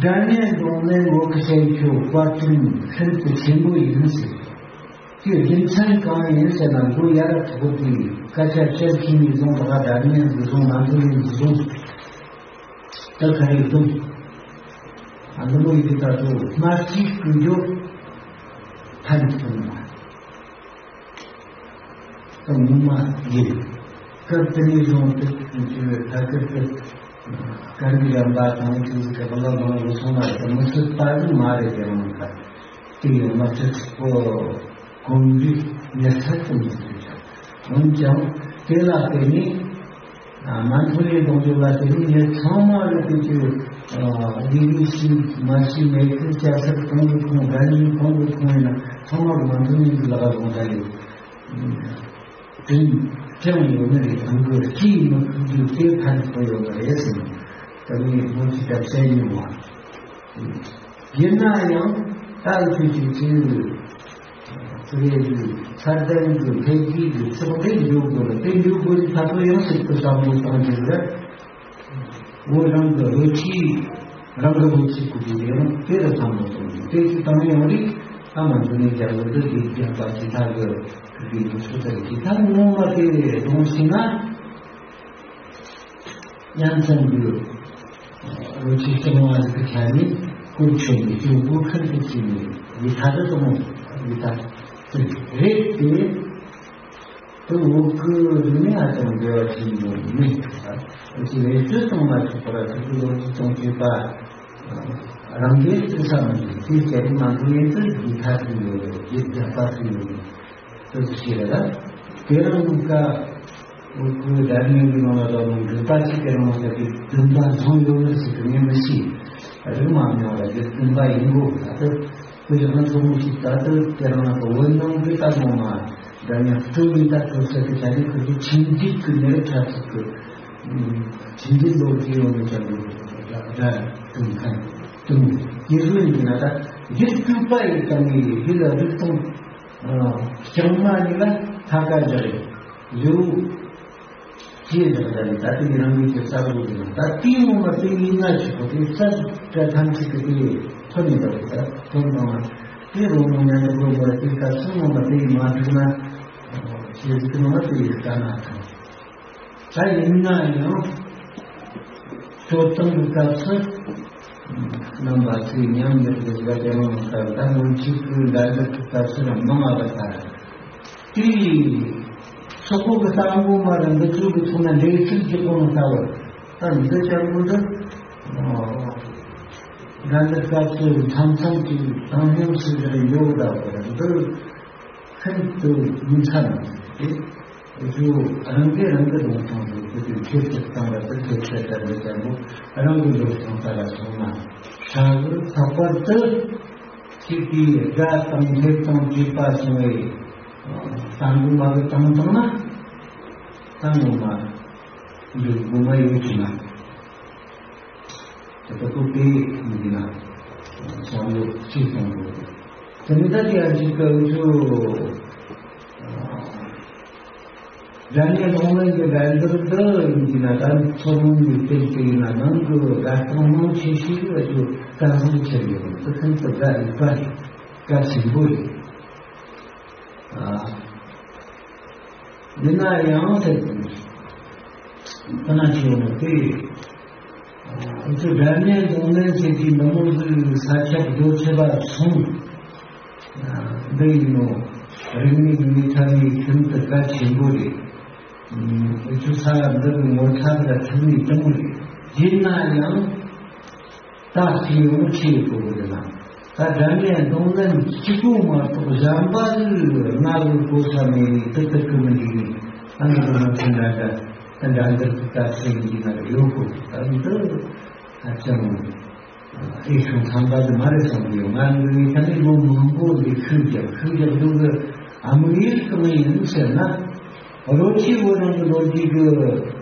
སྒྲ་སྙན་གདོང་ལེན་འོག་གི་བཤད་ཆོས་བཀའ་དྲིན་ཤིན་ཏུ་ཆེན་པོ་ཡིན་ཟེར། དེའི་རྒྱུ་མཚན་གང་ཡིན་ཟེར་ན། མགོ་ཡར་ཐོག་དེ་སྐད་ཆ་བཤད་མཁན་ནས་བཟུང་། ད་ག་སྒྲ་སྙན་ནས་བཟུང་། ང་ཚོ་ནས་བཟུང་། ད་ག་རེ་བཟུང་། ཨ་འདི་མོ་ཡིན་དུས་ད་ཚོ་སྨྲ་ཤེས་ཀྱི་འགྱོ་ཕན་ཐོགས་ན། ད་ངོ་མ་ཡིན། སྐབས་དེ་ནས་བཟུང་སྟེ་ཁོང་ཚོས་ད་སྐབས་དེ་བཀའ་དྲིན་ཅན་པ་དང་ཁྱིམ་གྱི་ག་པ་ལ་མང་བོ་སོང་ན་དེ་མི་སྲིད་པ་ཟིག་མ་རེད། དེ་རང་ད་དེ་ཡང་མ་སྲིད་པོ་གོམས་འདྲིས་མྱུར་ཚད་དུ་མི་སྲིད་ཀྱང་། འོན་ཀྱང་དེ་ལ་བརྟེན་ནས། ཨ། མ་འཐོར་བའི་གདུང་རྒྱུད་ལ་བརྟེན་ནས་ངས་ཚང་མ་ལ་དེ་ཚོའི། ཨ། ལས་རིགས་ཤེས་མ་ཤེས་མེད་ཚུལ་སྐྱ་སེར་གང་གི་ཁོང་། འགན་ཡིན་གང་གི་ཁོང་ཡིན་ན་ཚང་མ་གི་མ་འཐོར་ནས་ལག་བཟུང་ད་ཡོད། དྲིན་དྲན་ཡོད་ནི་རེད། རང་གི་སྐྱིད་མི་ཁུག་རྒྱུ་དེ་ཕན་ཐོགས་ཡོད་ནི་རེད་ཟེར་ནས་ད་ངས་སྔོན་ཚིག་ད་བཤད་མྱོང་བ། ཡིན་ན་ཡང་ད་ལྟ་ཅིག་ཅིག་ཅིག་ཚུགས་ཡས་ཀྱི་ཚད་ལྡན་གྱི་འཕེལ་རྒྱས་ཀྱི་ཕྱོགས་དེ་འཇུག་དགོས་ལ། དེ་འཇུག་དགོས་ཀྱི་ཐབས་ལ་ཡང་སྲིད་དུ་བསམ་བློ་བཏང་རྒྱུ་རེད། འོ་རང་གི་བློ་ཁྲིད། རང་གི་བློ་ཁྲིད་དགོས་ཀྱི་ཡང་དེ་ལ་བསམ་བློ་གཏོང་དགོས། དེ་ཅིག་བཏང་ཡོང་རིགས་ཨ་མ་འདི་ནས་རྒྱ་བོད་དུ་དེ་རྒྱ་པ་ཅིག་ཐག་གི་གི་གི་སུ་ཚ་ཅིག་ཐག་ངོ་མ་དེ་གཏོང་ཤེས་ན། ཡང་ཚང་གི་རོ་ཆི་ལྕང་བ་ཟིག་གི་ཆ་ནས་ཀུན་ཆོད་ནས་སྐྱོ་པོ་ཁུར་དུ་བྱས་ནས་ཡི་ཐ་དུ་གཏོང་ཡི་ཐ་ཟིག་རེད་དེ། དུ་འུ་ཀུ་ནི་ཨ་ཙང་འབྲེལ་བ་ཆེན་པོ་མེད། འུ་ཅི་རེ་ཅོ་གཏོང་མ་ཐུབ་པར་ཐུགས་ཀྱི་ལོ་རྒྱུས་གཏོང་བྱེད་པ་རང་གིས་བརྩི་ས་མི་འདུག་དེའི་སྐད་མ་འདུག་ཡིན་ཚུལ་རྒྱུ་ཐ་ཐུག་ཡོད་རེད། རྒྱུ་རྒྱ་པ་ཐུག་ཡོད་རེད། དེ་ཞིག་རེད་ལ། དེ་རིང་ཀ་འུ་ཀུ་སྒྲ་སྙན་གྱི་ནང་ལ་རོ་ནང་འགྲུལ་པ་ཞིག་དེ་རིང་ལ་ཟེར་གྱི་བདུན་པ་ཚང་ཡོད་མེད་ཞིག་གི་ངས་མི་ཤེས། རིག་མ་མྱོང་ལ་རྒྱུ་བདུན་པ་ཡིན་དགོས། ད་ལྟ་ཁོ་ཡང་ན་ཚོགས་མི་ཞིག་ད་ལྟ་དེ་རིང་ལ་བོད་ནང་གི་ད་ངོ་མ་འདྲ་མཉམ་སྤྲོ་བའི་ད་ཁྲོ་ས་གི་ཆ་ནས་ཁོ་ཚོ་ཁྱིམ་རྒྱུད་ཀྱི་ནད་ཕྲ་ཚིག་གི་ཁྱིམ་རྒྱུད་ལོ་རྒྱུས་ཡོང་ནས་ཀྱང་འདུག་ར་དུང་ཁན་དུང་རྒྱུ་ལུས་ཡིན་ན་ད་རྒྱུད་སྤྲུལ་པ་ཡི་ད་ངའི་རྒྱུད་ལ་རིག་སྟོང་། ཨ། ལྕང་མ་གཉིས་ལ་ཐ་ཀ་བཞག་ཡོད། ཅེས་བཞག་ད་ནི་ད་ལྟའི་རང་ཉིད་ཀྱི་ས་རུ་ཡིན་ན། ད་ལྟའི་ངོ་མ་དེ་ཡིན་ན་ཆོག་གོ། དེ་ས་ཀ་ཐམས་ཅད་ཀྱི་དེ་ཐོན་ནས་འདུག་ད་ཐོན་བཏང་ན་དེ་རོ་མོ་ཉན་དུ་དགོས་མོ་ར། དེ་ཀ་སོང་ངོ་མ་དེ་ཡིན་མ་ཐུབ་ན། ཞེས་ཟེར་ནོ་མ་དེ་ཡིན་ཀ་ན་ཐང་། ད་ཡིན་ན་ཡང་སྤྱོད་སྟངས་ཀྱི་སྐབས་སུ་རྣམ་པ་ཚོས་ཉམས་ལེན་དུ་འགྲོ་བ་དེ་རང་ལ་ལྟར། ད་སྔོན་ཆད་ཀྱི་འགྲན་བསྡུར་གྱི་སྐབས་སུ་ཡང་མང་བ་ལ་ལྟར། དེའི་སོག་པོ་གི་གཏམ་དཔེ་མ་རེད། འདི་ཚོ་གི་ཐོག་ན་འགྲེལ་བཤད་རྒྱག་གོ་མི་ཐུབ་པར། ད་འདི་ཅང་གོ་འདི་འགྲན་བསྡུར་སྐབས་སུ་མཚམས་མཚམས་ཀྱི་བཏང་སྙོམས་སུ་འཇོག་ཡོད་ད་བར་འདི། ཤིན་ཏུ་ཉིན་མཚན་དེ་རྒྱུ་རང་གིས་རང་གི་ལུང་སྟོང་དུ་དེ་དུས་ཁྱེད་ཀྱི་སྟེང་ལ་དེ་ཁྱེད་ཁྱེད་ལྟར་འདི་ལྟ་བུ་རང་གི་ལུང་སྟོང་ལྟར་ལ་སོང་ན། ཧྲ་གི་ལྷག་པར་དུ་ཁྱེད་ཀྱིས་དགྲ་དང་སླེབས་དང་བྲིས་པ་སོང་བའི་ལྟ་མགོ་མ་གི་བཏང་བཏང་ན། ད་ངོ་མ་འདི་དགོས་མ་ཡོད་ཀྱི་ན། དེ་ལྟ་བུ་དེ་མི་འདི་ན་བསམ་བློ་གཅིག་གཏོང་དགོས། དེ་ནི་ད་དེ་ཡང་གཅིག་གི་འུ་ཚོ་སྒྲ་སྙན་རླུང་ལྡན་གྱི་འགྲན་བསྡུར་འདི་ཡིན་གྱི་ན། ད་མཚོ་སྔོན་གྱི་སྟེང་དེ་ཡིན་ན་ནང་གི་དགའ་སྟོན་མང་ཆེ་ཤོས་འུ་ཚོ་དཀའ་ངལ་ཆེ་ཡོད། དེ་ཁོང་ཚོ་དགའ་ཡོད་པ་རེད། དགའ་ཆེན་པོ་རེད། ཨ། ཡིན་ན་ཡང་ཟེར་དུས། ཁོ་ན་ཆེ་བ་ནི་དེ། ཨ། ང་ཚོ་སྒྲ་སྙན་རྡུང་ལེན་ཟེར་གྱི་འདི་མོ་ཟིག་ས་ཁྱབ་རྡོ་ཆེ་བ་སོང་། ཨ། འདི་ཡིན་ནོ། རིག་གནས་ཀྱི་ངོས་ཐད་ནས་ཤིན་ཏུ་གལ་ཆེན་པོ་རེད། ཨ། ང་ཚོ་ས་འདི་གི་ངོ་ཐག་ལ་ཐུག་ནས་བཏང་རེད། ཡིན་ན་ཡང་། ད་ཅི་ཡོང་ཆེ་ཡོད་གོ་གི་ན། ད་སྒྲ་སྙན་རྡུང་ལེན་གཅིག་པོ་མ་གཏོགས་གཞན་པ་ལ་ང་ལ་གོ་ས་མེད་ནས་དེ་ལྟར་གི་མི་འགྲིག་ནས། ཨ་ནི་གི་ང་ཚོ་འདྲ་འདྲ་ད་འདྲ་འདིར་གི་ད་སེམས་ཀྱི་ན་ཡོད་གོ། ད་འདི་ཧ་ཅང་ཨེ་ཤུང་ཚང་པ་དེ་མ་རེད་བསམ་གི་ཡོད། ང་འདི་ནས་ད་ནི་ལོ་མང་པོ་འདི་ཤུགས་རྒྱག་ཤུགས་རྒྱག་འདུག་གི། ཨ་མི་ཡིར་གང་ཡིན་ཟེར་ན། རོ་ཆི་བོ་རང་གི་ལོ་རྒྱུས་ཀྱི་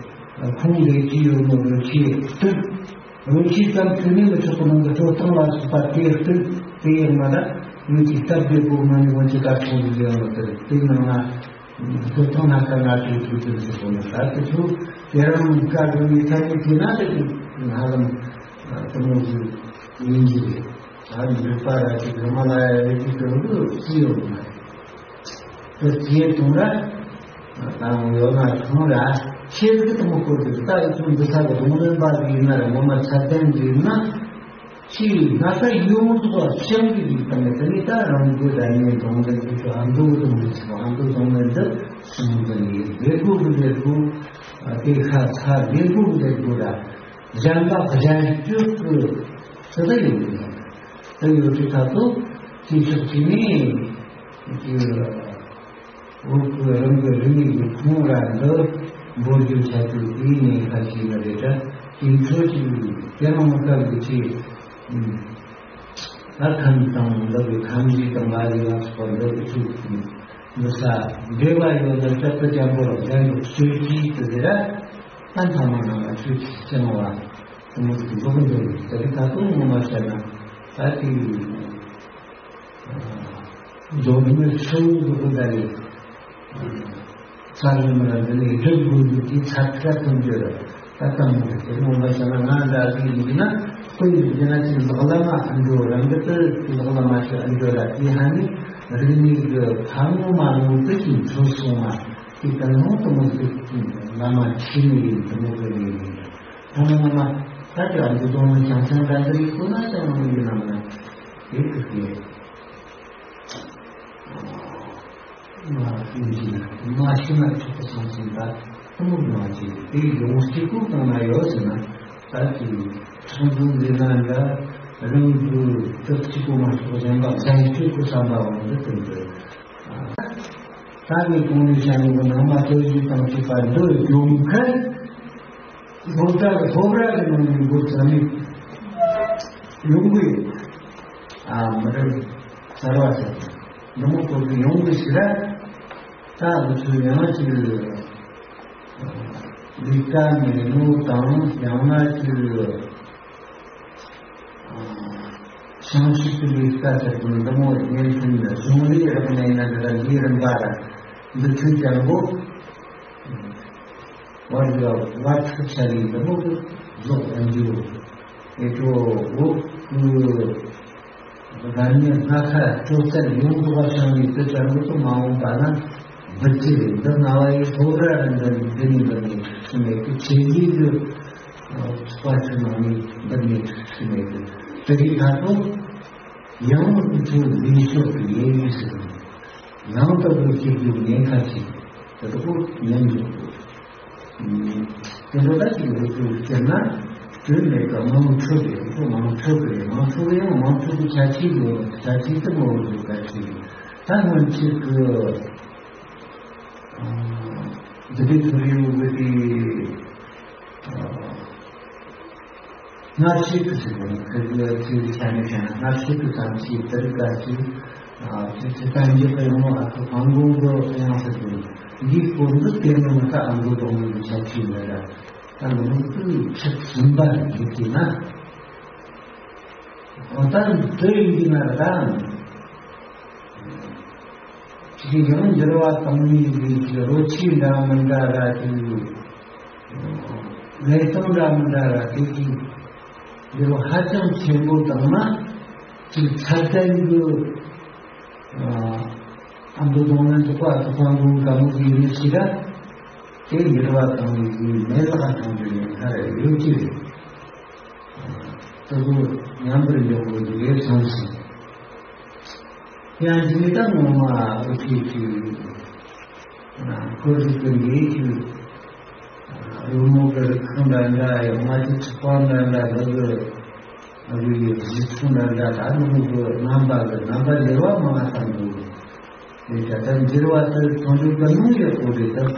ཁུངས་ལས་ཀྱི་ཡོད་ནོ། རོ་ཆི་དུ། རོ་ཆི་ཙམ་ཁྱོན་ནས་མི་ཆོག་གི་ནང་གི་སྤྲོ་སྟངས་ལ་སོགས་པ་དེ་ལྟར་དེ་ཡང་མ་ར་ངོས་ཀྱི་སྟབས་བདེ་པོ་མ་ནི་ངོས་ཀྱི་དཀར་ཚོང་གི་ལེའུ་ནང་དུ་དེ་ནང་ན་སྤྲོ་སྟངས་སྣ་ཁ་ང་ཚོའི་ཐུགས་དོན་ཟེར་བོ་ནི་ད་དེ་ཚོ་དེ་རང་དཀར་གི་ངའི་ཐད་ནས་དེ་ན་དེ་ཧ་ལམ་དེ་མོ་ཞིག་ཡིན་གྱི་རེད། ད་འདོད་པ་ར་ཅིག་རི་མ་ལ་ཡ་རེ་ཅིག་དོན་དུ་སྲིད་ཡོད་མ་རེད། དེ་དེའི་དུང་ར་དང་ཡོད་ན་ཆུང་ར་ཆེ་གི་དུང་སྐོར་དུ་ད་ཨི་ཚོ་འདི་ཚ་གི་དུང་ལེན་པ་ཡིན་ན་ར་ངོ་མ་ཚ་ལྡན་ཡིན་ན། ཆེས་ན་ད་ཡོངས་སུ་བ་ཤང་གི་རིགས་དང་དེ་ནི་ད་རང་གི་ད་ནི་དུང་ལེན་དུ་ཨ་མདོ་དུང་ལེན་ཨ་མདོ་དུང་ལེན་དུ་གསུང་གི་ནི་ལེགས་པོ་གི་ལེགས་པོ། དེ་ཁ་ཚ་ལེགས་པོ་གི་ལེགས་པོ་ར། གཞན་པ་གཞན་སྤྱོད་ཀྱི་ཚུལ་ལ་ཡོད་ཀྱི་ཡོད། དེ་ཡོད་དུས་ད་དུང་དེ་ཕྱོགས་ཀྱི་ནི་དེ་འོག་གི་རང་གི་རིག་གནས་ཀྱི་ཁུངས་ར་འདི་འབོར་རྒྱུ་བྱ་རྒྱུ་དེའི་ནས་ཁ་ཞིག་ནི་རེད་ད། དེ་ཚོ་ཞིག་དེ་རང་མི་དཀར་གྱི་ཆེད་ད་ཁམས་དང་འདི་གི་ཁམས་ཀྱི་དང་ལ་ལས་ལ་སོགས་པ་འདི་གི་ཚུལ་གྱི་འདི་ས་འབྲེལ་བ་ཡོད་ན་ལྕགས་ཀྱི་རྒྱ་མགོ་ལ་གཞན་གྱི་སྲོལ་གྱིས་དེ་རེད་ད། ད་ཚང་མ་ནང་ལ་ཆོས་ཀྱི་སྤྱང་བ་དེ་མོ་ཟིག་འགྲོ་གི་འདུག་དེ་ད་དུང་ངོ་མ་བཤད་ན་ད་དེ་རྫོགས་མི་ཆུང་ངུ་གི་ད་ལས་ཚར་རིམ་ར་འདི་ནས་སྒྲུབ་དགོས་རྒྱུ་དེ་ཚར་ཚར་ཐོན་རྒྱུ་ར་ད་ལྟ་མོ་དེ་ངོ་མ་བཤད་ན་ང་འདྲ་ཟིག་ཡིན་ན་དཔེ་ཡིན་ན་ཅིག་ལག་ལ་མ་ཨ་འགྲོ་རང་གི་དེ་ལག་ལ་མ་ཞིག་ཨ་འགྲོ་ར་དེ་ཧ་ནི་རིག་གནས་ཀྱི་ཕ་ངོ་མ་ངོ་དེ་ཅིག་འཚོ་སོང་བ། དེ་ལྟར་ནོ་དེ་མོ་ཟིག་བླ་མ་ཁྲིད་ནི་ཡིན་དེ་མོ་གི་ཡིན། ཐ་མ་ན་མ་ད་ཀྱི་ཨ་འདི་དོན་ནི་ཤང་ཤང་འདྲ་འདི་ཡིན་ཁོ་ན་ཅང་མི་ཡིན་ནམ་ན་དེ་ཁུ་ཀེ་མ་ཡིན་གྱི་ན་མ་ཤི་ན་ཆོག་གི་སོང་ཟིན་ད་དེ་མོ་མ་བྱེད་དེ་ཡོང་སྐྱེ་ཁུག་གང་ན་ཡོད་ཟེར་ན་ད་ཀྱི་ཚོང་དུ་འདི་ན་འདྲ་རང་དུ་དུ་གཅིག་པོ་མ་ཆོག་གཞན་པ་བཟང་སྤྱོད་ཀྱི་བསམ་པ་འོང་འདི་དེ་འདྲ། ད་ནི་གོང་ནས་བཤད་ཡོང་གི་ནང་མ་ལྟོས་ཡིད་དང་བཅས་པ་འདི་ཡོང་མཁན་སློབ་གྲྭ་གི་སློབ་ར་གི་ནང་ནས་འགོ་བརྩམས་ནས་ཡོང་གི་ཡོད། ཨ་མི་རབས་གསར་བ་ཟེར་འདི་མོ་ཚོ་གི་ཡོང་གི་ཞིག་ར། ད་ང་ཚོས་ཡང་ཅིག་ལས་ཀ་མེད་ནོ་དང་ཡང་ན་ཅིག་བྱང་ཆུབ་ཀྱི་ལས་ཀ་ཟེར་དུས་འདི་མོ་བརྙན་འཕྲིན་ལ་གཞུང་ལས་རབ་གནས་ན་འདི་ལ་ལས་རིམ་པ་ར་འདི་ཚོའི་ལྗང་གོ་བར་ལ་བར་ཐག་ཆད་ལས་འདི་མོ་གི་རྫོགས་ཨ་འཇུ་ཨེ་ཏོ་འོ་ཀུ་ད་ནི་སྣ་ཁ་སྤྲོ་ཚད་ཡོངས་རྫོགས་པ་བྱང་བའི་དུས་ལྗང་གོ་ཚོ་མ་འོངས་པ་ན་འབུལ་གྱི་རེད། འདི་ང་བ་ཡི་ཧོ་ར་ར་འདི་འདི་ནི་འདི་ནི་ཤི་མེད་ཀི་ཆེ་ལི་གི་ཚོགས་པ་ཚོའི་ནང་ནས་འདི་ནས་ཁྲིད་ནས་དེ་རིགས་ད་དུང་ཡང་ཁོ་ཚོའི་ལས་ཤོག་གི་ཡས་ཡུལ་ཟེར་ནས་ཡང་ལྟ་བུ་སྐྱེ་རྒྱུ་ཉེན་ཁ་ཆེ། དེ་ཚོ་ཉན་འགྲོ་དགོས། དེ་འདྲ་ད་ཅིག་ལོ་ཚོད་བསྐྱལ་ན་དོན་མེད་ཀ་མང་འཕྲོད་པའི་ཁོ་མང་འཕྲོད་པའི་མང་འཕྲོད་ཡང་མང་འཕྲོད་ཀྱི་ཆ་ཆེ་དགོས་ཆ་ཆེ་དེ་མང་འཕྲོད་ཀ་ཆེ་ད་སྔོན་ཆད་ཀྱི་འདི་འདྲའི་ཚོ་རེ་ཡོད་དགོས་ཏེ། སྔར་བཤད་དུ་ཟེར་བ་ནི་ཁ་ཚིག་ལ་ཚིག་ཆ་ནས་བཤད་ན་སྔར་བཤད་དུ་དམ་ཚིག་དེར་དཀའ་ཚིག་ཚིག་ཚིག་དང་རྒྱུ་དཔེ་མོ་ཨ་ཁུ་གང་དགོངས་དགོས་ཡང་ཟེར་དུས་འདིའི་སྐོར་འདི་དེ་མིན་ཁ་ཨ་མགོ་གདོང་མིན་གྱི་ཆ་ཚིག་མེད་ལ་ད་མི་ནུབ་ཏུ་ཆགས་ཟིན་པ་རེད་ཟེར་ན། འོ་ད་འདི་ཡིན་གྱི་ན་ར་ད། ཅིག་ཡང་འགྱུར་བ་བཏང་མིན་གྱི་ཅིག་རོ་ཁྱི་འདྲ་མི་འདྲ་ར་ཅིག་ལས་སྟངས་འདྲ་མི་འདྲ་ར་དེ་ཅིག་འགྱུར་བ་ཧ་ཅང་ཆེན་པོ་བཏང་ན་ཅིག་ཚད་ལྡན་གྱི་ཨ་མདོ་གདོང་ལེན་ཚོགས་པ་ཚོགས་པ་འགོ་འགའ་མོ་ཟིག་ཡིན་ཞིག་ར་དེ་འགྱུར་བ་བཏང་མིན་གྱི་མེད་ལ་བཏང་རྒྱུ་ནི་ཧ་ར་ཡོད་ཀྱི་རེད། ད་དུང་མཉམ་པར་འཇོག་དགོས་ཀྱི་རེད་བསམ་སོང་། ཡང་འདི་ནི་ད་ངོ་མ་ཨུ་ཚུགས་ཀྱིས་ཁོར་ཡུག་གི་འདིའི་ཀྱི་རོལ་མོ་གི་རིགས་ཁག་འདྲ་འདྲ་ཡང་ང་ཚོའི་ཚོགས་པ་འདྲ་འདྲ་འདི་གི་ཨ་གི་གཞི་ཚོགས་འདྲ་འདྲ་ད་ནི་མོ་གི་རྣམ་པ་གི་རྣམ་པ་འགྱུར་བ་མང་ང་བཏང་འདུག་དེ་ད་ལྟ་འགྱུར་བ་དེ་ཚོང་འགྲུལ་ག་ནང་ཡོད་པོ་རེད་ད།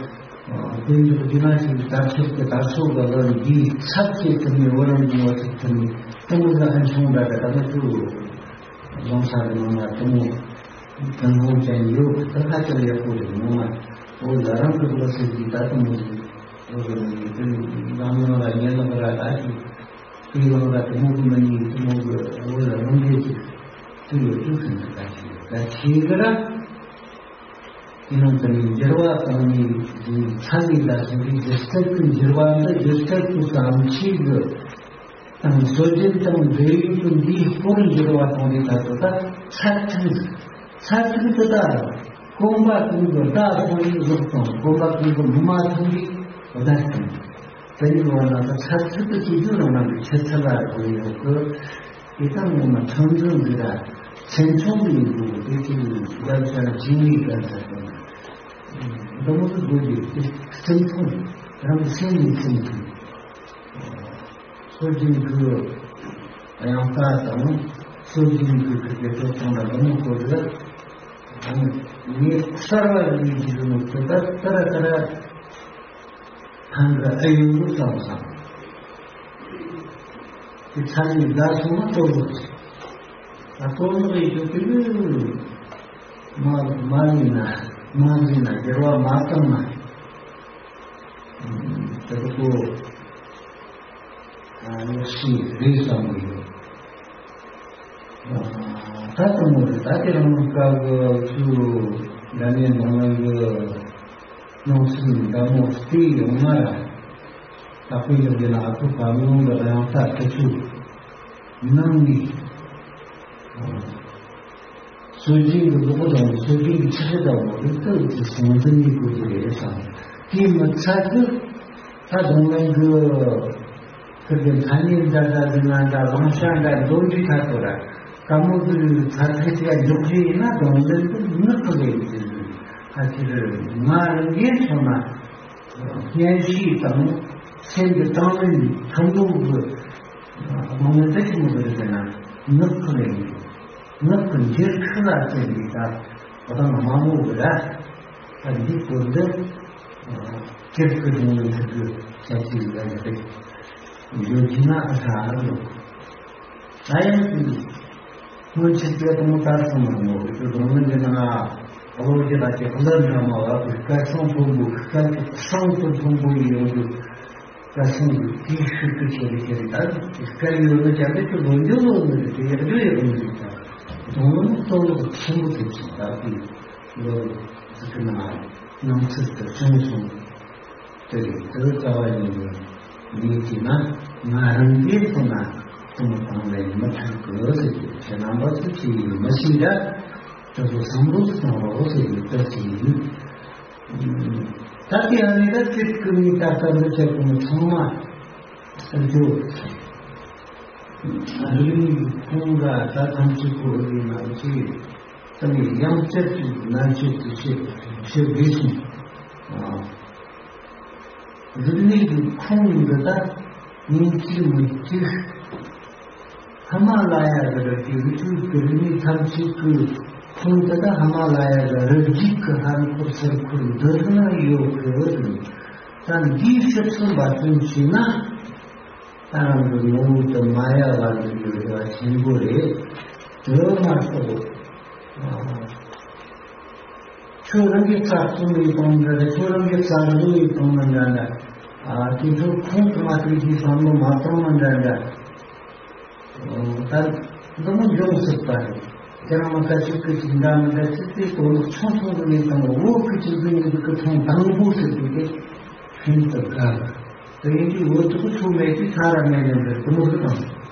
དེ་འདུག་དེ་ན་ཞིག་དར་ཁྱབ་ཀྱི་དར་ཚོགས་ག་ག་འདིའི་ཚབ་བྱེད་ཐུབ་ནས་བོད་རང་གི་ངོ་ཐུག་ཐུབ་ནས་དེ་མོ་ལ་ཨན་ཆུང་འདྲ་ག་ད་ནི་ཚུར་ལོང་ས་གི་ནང་ན་དེ་མོ་དེ་མོ་ཅན་ཡོད་ད་ཧ་ཅང་ཡག་པོ་རེད་ངོ་མ། འོ་ལ་རང་གི་བློ་སེམས་ཀྱི་ད་དེ་མོ་ཞིག་འོ་གི་མི་ཡིན་དེ་ནི་འཛམ་གླིང་ལ་ཉེ་ལག་ར་ད་ཞིག་དེའི་ལང་ར་དེ་མོ་གི་མི་ཡིན་དེ་མོ་གི་འོ་ལ་རང་རེད་ཅིག་དེ་ཡོད་དུས་ཟིན་ད་ད་ཞིག་ད་ཆེ་གི་ར། དེ་ནང་དུ་ནི་འགྱུར་བ་བཏང་ནས་ཚན་རིག་ལ་སོགས་པའི་སྒྱུ་རྩལ་གྱི་འགྱུར་བ་འདི་སྒྱུ་རྩལ་གྱི་བསམ་ཤེས་ཀྱི་དང་སྲོལ་རྒྱུན་དང་འབྲེལ་ཡོད་ཀྱི་འདིའི་སྐོར་འགྱུར་བ་བཏང་བའི་ཐད་དུ་ད་ཚད་ཐིག་ཚད་ཐིག་དེ་ད་ གོམ་པ་ཀུན་གྱི་བརྡ་གཏོང་བའི་གཟུགས་དང་གོམ་པ་ཀུན་གྱི་མི་མ་ཐོན་པའི་བརྡ་དང་། དེ་ཡི་བར་ན་ད་ཚར་ཚུལ་དུ་སྐྱེ་རྒྱུ་རང་རང་གི་ཆུ་ཚད་ལ་གོ་ཡོད་གི། དེ་དག་ངོ་མ་ཐོན་རྫུན་འདི་ར་ཚན་ཆུང་གི་ཡིན་འདུག་དེ་ཅིག་རྒྱབ་ཆ་ན་ཇི་ནི་ག་ཚ་དང་། འདི་མོ་དུ་དགོས་རྒྱུ་དེ་སེམས་ཐོང་རང་གི་སེམས་ནས་སེམས་ཐོང་། སྲོལ་རྒྱུན་གྱི་དབྱངས་རྟ་དང་སྲོལ་རྒྱུན་གྱི་གི་དེ་ཚོ་ཚང་མ་ལ་མོ་ཁོ་ལ་ངས་གསར་བ་ལས་ཀྱི་རི་མོ་ཁོ་ད་ཏ་ར་ཏ་ར་ཐང་གི་ཨ་ཡོང་གི་བསམ་བསམ་དེ་ཚ་ནི་དགའ་སོང་ན་ལྟོ་ལོག་ད་ལྟོ་ལོག་ཡི་གི་དེ་མ་མ་ཡིན་ན་མ་ཡིན་ན་འགྱུར་བ་མ་བཏང་ན། དེ་ཚོ་ཨ་ནི་ཤི་རེད་བསམ་གྱི་ཡོད། ད་དུང་མོ་རེད། ད་དེ་རང་སྐབས་ཀྱི་འདྲ་མཉམ་ནང་ལ་ཡོད་ནང་སྲིད་འདྲ་མོ་བལྟས་ཡོང་ན་ར། ད་དཔེ་ཡོད་ཀྱི་ན་ཨ་ཁུ་བཀའ་མོལ་གྱི་ཡང་ད་དེ་ཚོ་ནང་ནས། སྲོལ་རྒྱུན་གྱི་ལོག་དང་སྲོལ་རྒྱུན་གྱི་ཆགས་སྲེད་དང་ལོག་རིག་ཏུ་ཀྱི་སེམས་འཛིན་ནི་དགོས་ཀྱི་རེད་བསམ། དེ་མི་ཚད་དུ་ད་གདོང་ལེན་གྱི་ཁུར་གྱི་ཐ་སྙད་འདྲ་འདྲ་གི་ང་འདྲ་དབང་ཆ་འདྲ་འདོན་རྒྱུ་ཁ་ཐོ་ར་དཀའ་མོ་གི་ཚ་ཐལ་དེ་འཇོག་རྒྱུ་ཡིན་ན་གདོང་ལེན་དུ་ངག་གི་ལས་ཀྱི་ཁ་ཐེར་ང་རང་གིས་མཚོན་ན། སྙན་ཞུ་དང་སེམས་ཀྱི་དྲང་བདེན་ཐུན་མོང་གི་དབང་མེད་དུ་ཆུང་དུ་རེད་ན་ངག་གི་ལས་ངག་གི་འགྱུར་ཁུག་ལ་བརྟེན་ནས་ད་བོད་དང་དམའ་མོ་གི་ར་ད་འདི་བཀོད་འདི་སྤྱིར་གི་གཞུང་ལུགས་ཚུལ་གྱི་ཆ་ཚིག་ལ་ཡོད་རེད། འགྱུར་གྱི་ན་ཨ་ཧྲ་ཨ་ལོ། ད་ཡང་དེ་སྔོན་ཆད་སྐད་གཏོང་ལྟར་སོང་མ་ནོར་བའི་གདོང་ལེན་གྱི་ནང་ཨ་ལོ་རྒྱུ་ལ་ཀྱི་གླུ་འདྲ་མ་བ་གི་སྐད་སང་མཐོན་པོ་སྐད་ཀྱི་སང་དུ་མཐོན་པོ་ཡིན་ཡོང་དུས་སྐད་སང་གི་དེའི་ཤུགས་ཀྱི་ཆེད་དུ་ཁྱེད་ཀྱི་ད་སྐད་ཡོད་ནི་ཀྱང་དེ་ཀྱི་ལོ་འཇུ་ལོ་ནི་དེ་ཡག་རྒྱུ་ཡག་ནི་རེད། ད་གདོང་ལེན་གཏོང་ལོ་ཆེན་པོ་དེ་ཚོ་ད་དེ་ལོ་ཟིག་གི་ནང་སྣང་ཚུལ་དུ་བྱུང་སོང་། དེ་རེད། དེ་རྩ་བ་ཉིད་ནས་ངས་བྱས་ན་ང་རང་གིས་མཚོན་ན་གཏོང་བཏང་ལས་མི་ཐུབ་གི་ཟེར་གྱི་ཁྱེད་རྣམ་པ་ཚོ་ཅི་ཡིན་མི་ཤེས་ད་དེ་ཚོ་བསམ་བློ་ཞིག་གཏོང་རོགས་ཟེར་གྱི་སྐབས་ཅིག་ཡིན། ད་དེ་ཨ་ནི་ད་ཅིག་སྐུ་ཉིད་ད་ལྟ་འདི་ཆེད་དུ་ཚང་མ་ཟེར་རྒྱུ་རིག་གནས་ཀྱི་ཁུངས་ལ་ད་ཐམས་ཅད་ཁོ་ཨེ་ཡིན་ན་ཅི་ཡིན། ད་ནི་ཡང་བསྐྱར་གྱི་ནང་ཆོས་དེ་ཆེ་ཆེ་བགྲེས་སོང་། རིག་གནས་ཀྱི་ཁུངས་འདི་དག་ཉིན་གཅིག་མི་གཅིག་ཧི་མ་ལ་ཡ་གི་རི་གི་རི་ཆུ་གི་རིག་གནས་ཐམས་ཅད་ཀྱི་ཁུངས་འདི་དག་ཧི་མ་ལ་ཡ་གི་རི་རྒྱུད་ཀྱི་ཧར་ཁོར་ཚུར་ཁོར་འདི་ན་ཡོད་གི་རེད། ད་འདིའི་ཕྱོགས་སུ་འབད་བརྩོན་བྱས་ན། ད་རང་གི་ངོ་བོ་དུ་མ་ཡལ་བ་ཟིག་ཡོད་པ་ཆེན་པོ་རེད། དེ་མ་གཏོགས། ཁྱོད་རང་གི་རྩ་གསུམ་ཡིན་གཏོང་འདྲ་འདྲ། ཁྱོད་རང་གི་རྩ་བཟོ་ཡིན་གཏོང་ན་འདྲ་འདྲ། དེ་ཚོ་ཁོང་དུ་མ་ཐུག་རྒྱུའི་བསམ་བློ་མ་གཏོང་ན་འདྲ་འདྲ། ད་འདི་མོ་འབྱུང་སྲིད་པ་རེད། ཁྱེད་རང་མ་ཁ་ཤས་ཀྱི་ཅིག་འདྲ་མི་འདྲ་ཅིག་དེ་གོ་ལོག་ཆུང་ཆུང་གི་ངས་དང་བོ་ཁུ་ཅིག་འདི་ངས་འདི་གི་ཐེངས་དང་པོ་ཟེར་དུས་དེ་ཤིན་ཏུ་དགའ། དེ་ཡིན་དུས་འོ་ཐུག་ཆུང་མེད་དུས་ཐ་ར་མེད་ནས་འདྲ་དེ་མོ་ཟིག་དང་།